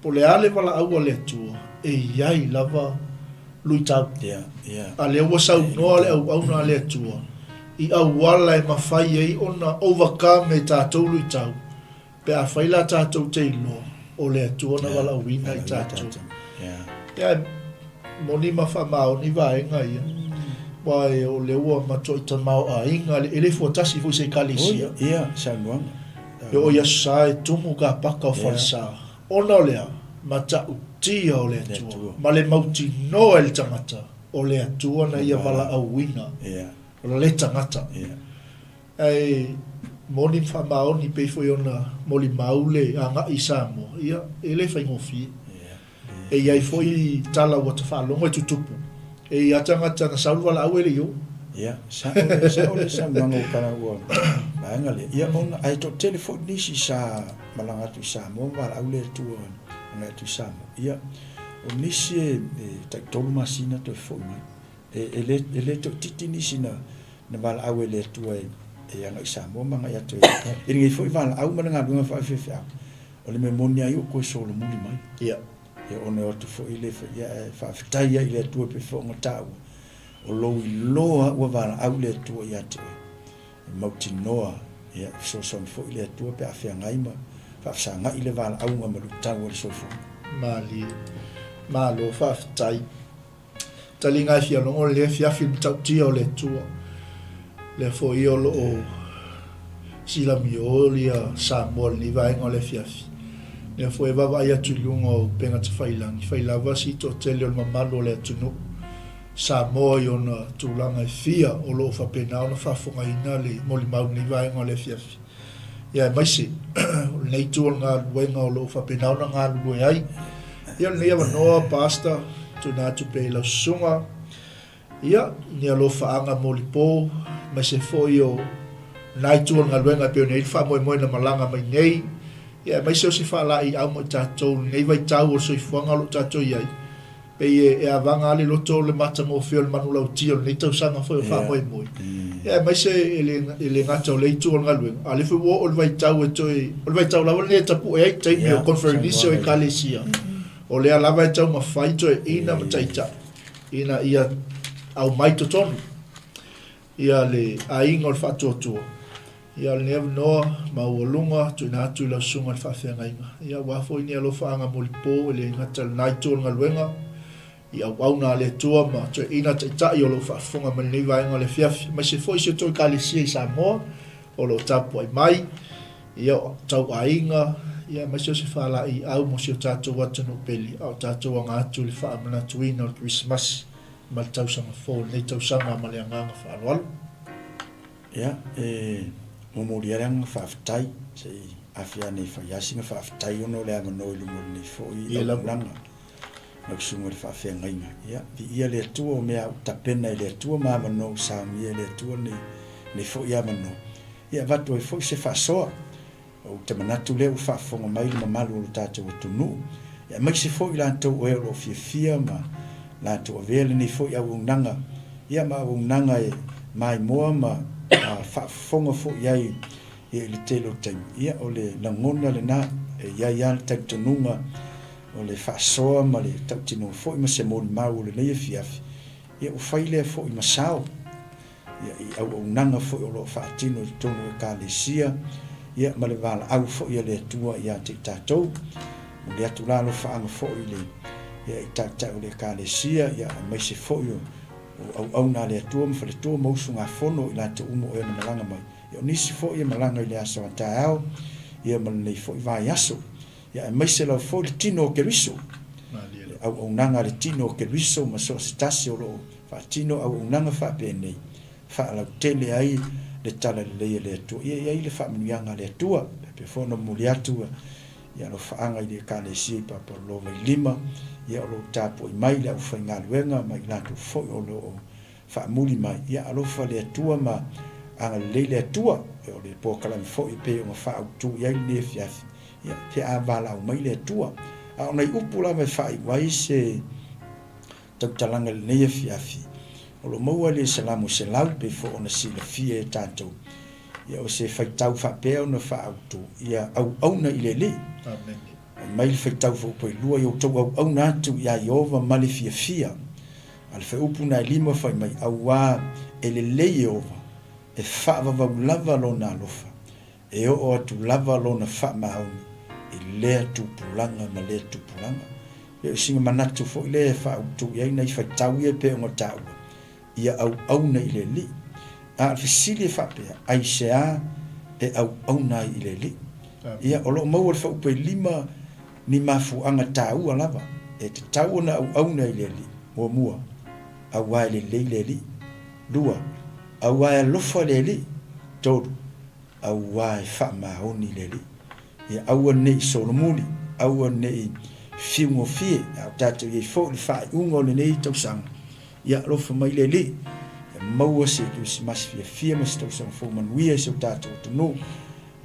po o le a le valaau a le Atua, e i ai lava luitau. Ia, ia. A lea ua saunoa le auauna a le Atua i auala e mafai ai ona overcome e tatou luitau, Pe afai la tatou te iloa, o le Atua na valaauina i tatou. Ia, e moni ma faamaoni vaega ia, aua o lea ua matuai tamaoaiga, e le fuatasi foi se Ekalesia. Ia, saunoaga. E oo i Aso Sa e tumu kapaka o falesa, ona o le a? Matautia o le Atua, ma le mautinoa e le tagata, o le Atua na ia valaauina le tagata. Ae moni ma faamaoni pei foi ona molimau le agai i Samoa, ia, e le faigofie. E i ai foi tala ua ta faalogo e tutupu, e i ai tagata na sau le valaau e le i o. Ia, sao le, sao le saunoaga ua tala ua vaega lea. Ia, ona, ae toatele foi nisi sa malaga atu i Samoa ma valaau le Atua agai atu i Samoa. Ia, o nisi e, e tai tolu masina toe foi mai. E, e le, e le toaitiiti nisi na, na valaau e le Atua e, e agai i Samoa ma agai atu e, e lenei foi valaau ma le galuega faafaifeau, o le mea moni lava ia ua toe solomuli mai. Ia. Ia ona e o atu foi le, ia ae faafetai ai i le Atua pei foi ona taua, o lou iloa ua valaau le Atua ia te oe, e mautinoa, ia, e fesoasoani foi le Atua pe a feagai ma faafesagai le valaauga ma luitau o le soifuaga. Malie. Malo faafetai. Taliga e fia logo le afiafi le matautia o le Atua. Lea foi o lo o silamio lia Samoa i lenei vaega o le afiafi. Lea foi e vaavaai atu i luga o upega tafailangi, fai lava si toatele o le mamalu o le atunuu Samoa i ona tulaga e fia o lo o faapena ona faafofogaina le molimau i lenei vaega o le afiafi. Ia aemaise o lenei itu o le galuega o lo o faapena ona galulue ai. Ia o lenei avanoa, Pastor, tuuina atu pea i lau susuga, ia, ni alofaaga molipo, aemaise foi o lena itu o le galuega e pei ona i ai le faamoemoe na malaga mai nei, ia aemaise o se faalaeiau mo i tatou i lenei vaitau o le soifuaga o lo o tatou i ai, Pei e avaga lava le loto o le matagofie o le manulauti o lenei tausaga foi o faamoemoe. Ia aemaise e le gata o lea itu o le galuega, a o lea foi ua oo i le vaitau e toe, o le vaitau lava lenei e tapue ai taimi o koneferenisi o Ekalesia, o lea lava e taumafai toeaiina ma taitai ina ia aumai totonu ia le aiga o le faatuatua. Ia o lenei avanoa maualuga tuuina atu i lau susuga i le faafeagaiga, ia aua foi ni alofaaga molipo e le gata i lena itu o le galuega, i auauna a le Atua ma toeaiina taitai o lo o faafofoga mai lenei vaega o le afiafi, aemaise foi si o tou Ekalesia i Samoa o lo o tapuai mai, ia o tauaiga, ia aemaise o se faalaeiau mo si o tatou atunuu pele a o tatou aga atu i le faamanatuina o le Kerisimasi ma le tausaga fou i lenei tausaga ma le agaga faaaloalo. Ia, e momoli ai le agaga faafetai, se i afe ane i Faiasi na faafetai ona o le avanoa i luma o lenei foi auaunaga, lau susuga i le faafeagaiga. Ia, viia le Atua o mea ua tapena e le Atua ma avanoa ua saunia e le Atua lenei foi avanoa. Ia, avatu ai foi se faasoa. Ou te manatu lea ua faafofoga mai le mamalu o lo tatou atunuu, aemaise foi i latou o e o lo o fiafia ma latou avea lenei foi auaunaga, ia ma auaunaga e maimoa ma faafofoga foi i ai i le tele o taimi. Ia, o le lagona lena, e i ai lava le talitonuga o le faasoa ma le tautinoga foi ma se molimau o lenei afiafi, ia ua fai lea foi ma sao. ia, i auaunaga foi o lo o faatino i totonu o Ekalesia, ia, ma le valaau foi a le Atua ia te i tatou. Momoli atu la alofaaga foi i le, ia, i Taitai o le Ekalesia, ia, aemaise foi o, o auauna a le Atua ma faletua ma usugafono i latou uma o e na malaga mai. Ia, o nisi foi e malaga i le aso a taeao, ia, ma lenei foi vaiaso. Ia, aemaise lava foi le tino o Keriso, le auaunaga a le tino o Keriso ma so o se tasi o lo o faatino auaunaga faapenei, faalautele ai le talalelei a le Atua. Ia i ai le faamanuiaga a le Atua. Faapea foi ona momoli atu ia alofaaga i le Ekalesia i Papalolo Vailima, ia o lo o tapuai mai le aufaigaluega ma i latou foi o lo o faamuli mai, ia alofa le Atua ma agalelei le Atua. o le polokalame foi e pei ona faaautu i ai lenei afiafi, ia, pe a valaau mai le Atua. A o nai upu lava e faaiu ai se tautalaga i lenei afiafi, o lo o maua i le Salamo 100, pei foi ona silafia e tatou, ia, o se faitau faapea ona faaautu, ia auauna i le Alii. Amene. Fai mai le faitau faapailua, Ia outou auauna atu iā Ieova ma le fiafia. A le faaiupu na e lima fai mai, Auā, e lelei Ieova, e faavavau lava lona alofa, e oo atu lava lona faamaoni i lea tupulaga ma lea tupulaga. Pei o sina manatu foi lea e faautu i ai nai faitau ia e pei ona taua, ia auauna i le Alii. A o le fesili e faapea, aisea e auauna ai i le Alii? Ia, o lo o maua i le faupu e lima ni mafuaaga taua lava e tatau ona auauna i le Alii. Muamua, auā e lelei le Alii. Lua, auā e alofa le Alii. Tolu, auā e faamaoni le Alii. Ia aua ne i solomuli, aua ne i fiugofie, a o tatou i ai foi i le faaiuga o lenei tausaga. Ia alofa mai le Alii, ia maua se Kerisimasi fiafia ma se tausaga fou manuia i si o tatou atunuu,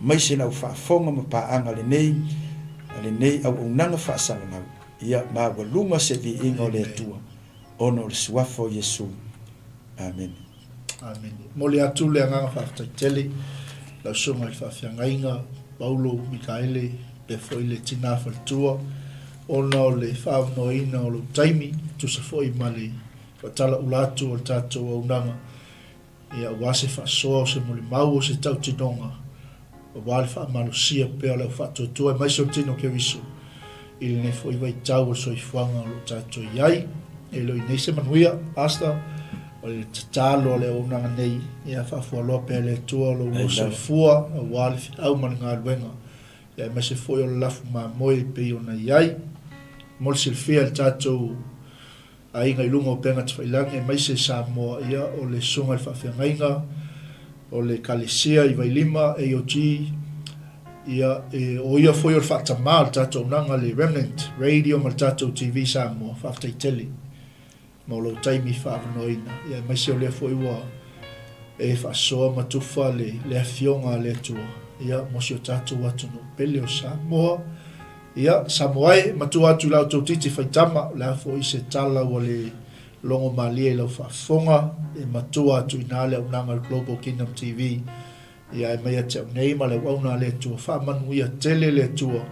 aemaise lau faafofoga ma paaga lenei, lenei auaunaga faasalalau. Ia maualuga se viiga o le Atua ona o le Suafa o Iesu. Amene. Amene. Momoli atu le agaga faafetai tele lau Susuga i le Faafeagaiga Paulo Mikaele faapea foi le Tina Faletua ona o le faaavanoaina o lou taimi e tusa foi ma le faatalaula atu o le tatou auaunaga ia aua se faasoa o se molimau o se tautinoga aua le faamalosia pea o le au faatuatua aemaise o le tino Keriso i lenei foi vaitau o le soifuaga o lo o tatou i ai. E le o i nei se manuia, Pastor, o le tatalo a le auaunaga nei, ia faafualoa pea e le Atua o lo oulua soifua aua le feau ma le galuega, ia aemaise foi o le lafu mamoe e pei ona i ai. Mo le silafia e le tatou aiga i luga o upega tafailagi aemaise Samoa, ia o le Susuga i le Faafeagaiga o le Ekalesia i Vailima, AOG, ia e, o ia foi o le faatamā o le tatou auaunaga le Remnant Radio ma le tatou TV Samoa, faafetai tele mo lou taimi faaavanoaina, ia aemaise o lea foi ua e faasoa ma tufa le, le Afioga a le Atua, ia mo si o tatou atunuu pele o Samoa. Ia, Samoa e, matua atu i la outou titi faitama, o le a foi se tala ua le logo malie i lau faafofoga, e matua atu i ina le auaunaga a le Global Kingdom TV, ia e mai ia te au nei ma le auauna a le Atua. Faamanuia tele le Atua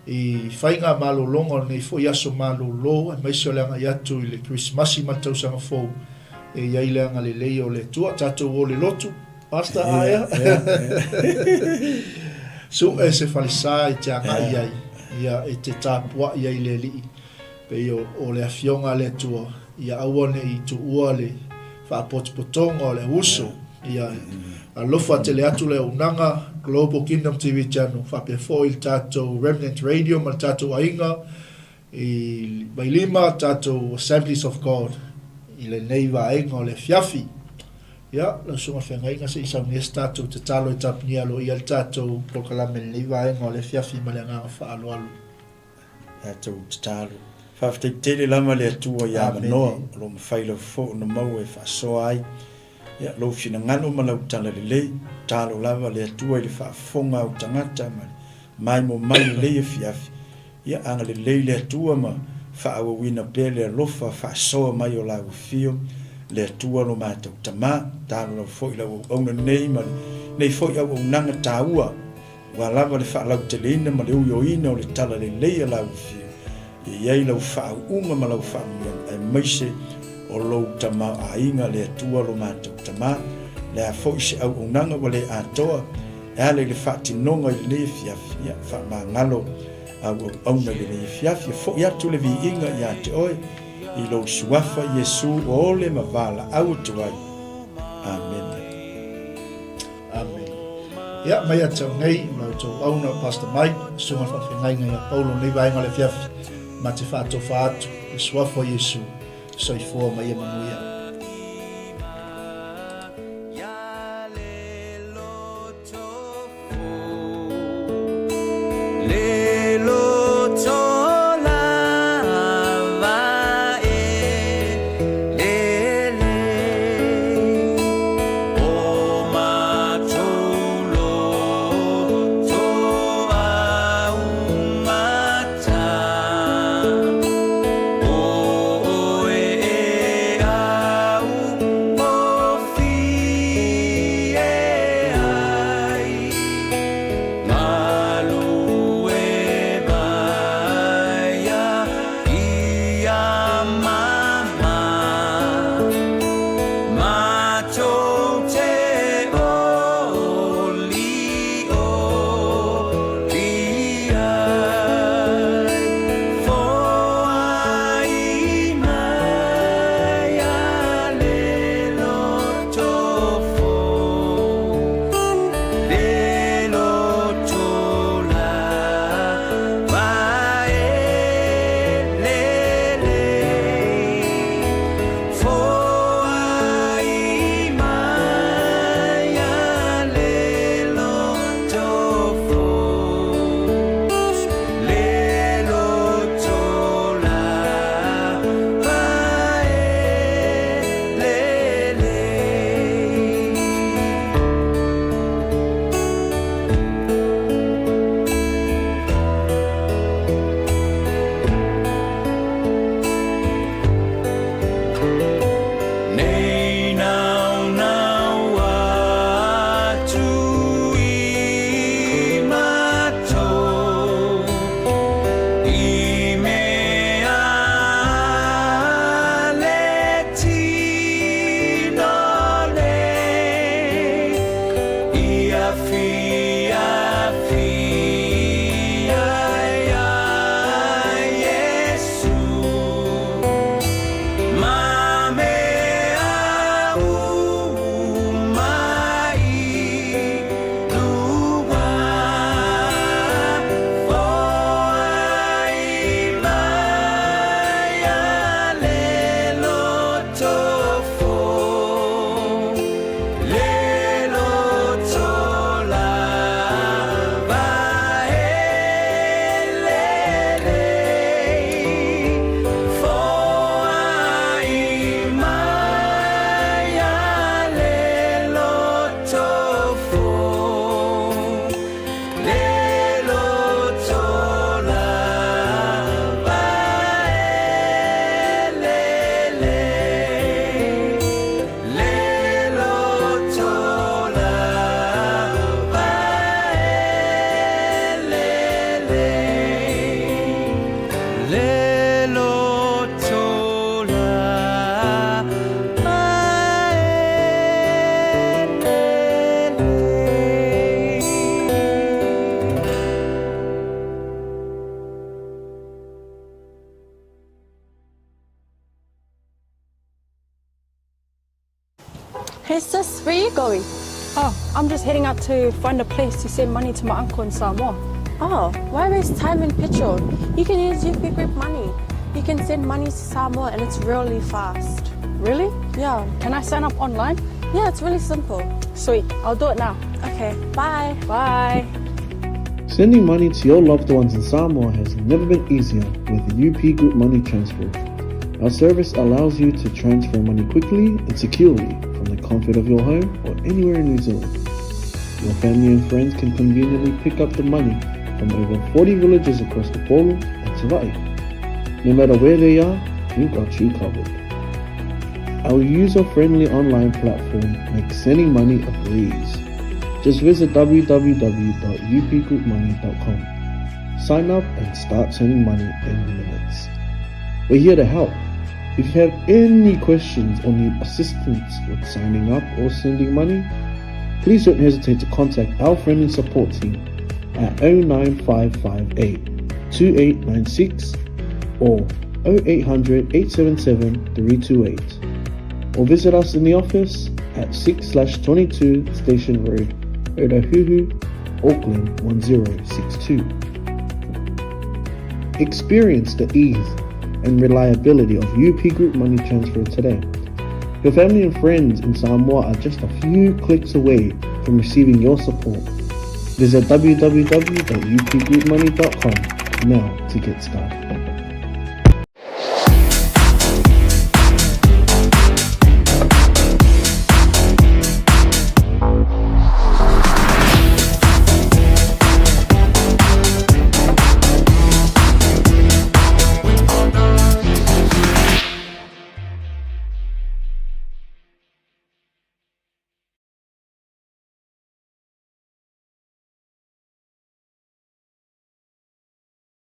i faiga malologa o lenei foi aso malolo, aemaise o le agai atu i le Kerisimasi ma le Tausaga Fou, e i ai le agalelei o le Atua. Tatou o le lotu. Pastor aea. Suʻe se falesa e te agai ai, ia e te tapuai ai i le Alii, pei o le Afioga a le Atua, ia aua ne i tuua le faapotopotoga o le auuso, ia alofa tele atu le auaunaga Global Kingdom TV Channel, faapea foi le tatou Remnant Radio ma le tatou aiga I Vailima tatou Assemblies of God i lenei vaega o le afiafi. Ia, lau Susuga Feagaiga, se i saunia se tatou tatalo e tapunia aloaia le tatou polokalame i lenei vaega o le afiafi ma le agaga faaaloalo. Tatou tatalo. Faafetai tele lava le Atua i avanoa o lo o mafai lava foi ona maua e faasoa ai ia, lou finagalo ma lau tala lelei. Tatalo lava le Atua i le faafofoga a ou tagata ma le maimoa mai lelei afiafi. Ia agalelei le Atua ma faaauauina pea le alofa faasoa mai o lau afio, le Atua lo matou Tama, talo lava foi lau auauna nei ma lenei foi auaunaga taua, aua lava le faalauteleina ma le uioina o le talalelei a lau afio, ia i ai lau faauuga ma lau faamanuiaga, aemaise o lou tamaoaiga, le Atua lo matou Tama. Le a foi se auaunaga ua le atoa, E ala i le faatinoga i lenei afiafi, ia, faamagalo au auauna i lenei afiafi, e foi atu le viiga ia te oe, i lou Suafa Iesu ua ole ma valaau atu ai. Amene. Amene. Ia, mai ia te au nei, o la outou auauna o Pastor Mike, Susuga Faafeagaiga ia Paulo i lenei vaega o le afiafi, ma te faatofa atu i le Suafa o Iesu, soifua ma ia manuia. Le loto la Hey sis, where you going? Oh, I'm just heading out to find a place to send money to my uncle in Samoa. Oh, why waste time and petrol? You can use UP Group Money. You can send money to Samoa and it's really fast. Really? Yeah. Can I sign up online? Yeah, it's really simple. Sweet, I'll do it now. Okay, bye. Bye. Sending money to your loved ones in Samoa has never been easier with UP Group Money Transfer. Our service allows you to transfer money quickly and securely from the comfort of your home or anywhere in New Zealand. Your family and friends can conveniently pick up the money from over 40 villages across Upolu and Savai'i. No matter where they are, we've got you covered. Our user-friendly online platform makes sending money a breeze. Just visit www.upgroupmoney.com. Sign up and start sending money in minutes. We're here to help. If you have any questions or need assistance with signing up or sending money, please don't hesitate to contact our friendly support team at 09558 2896 or 0800 877 328 or visit us in the office at 6 22 Station Road, Otahuhu, Auckland 1062. Experience the ease and reliability of UP Group Money Transfer today. Your family and friends in Samoa are just a few clicks away from receiving your support. Visit www.upgroupmoney.com now to get started.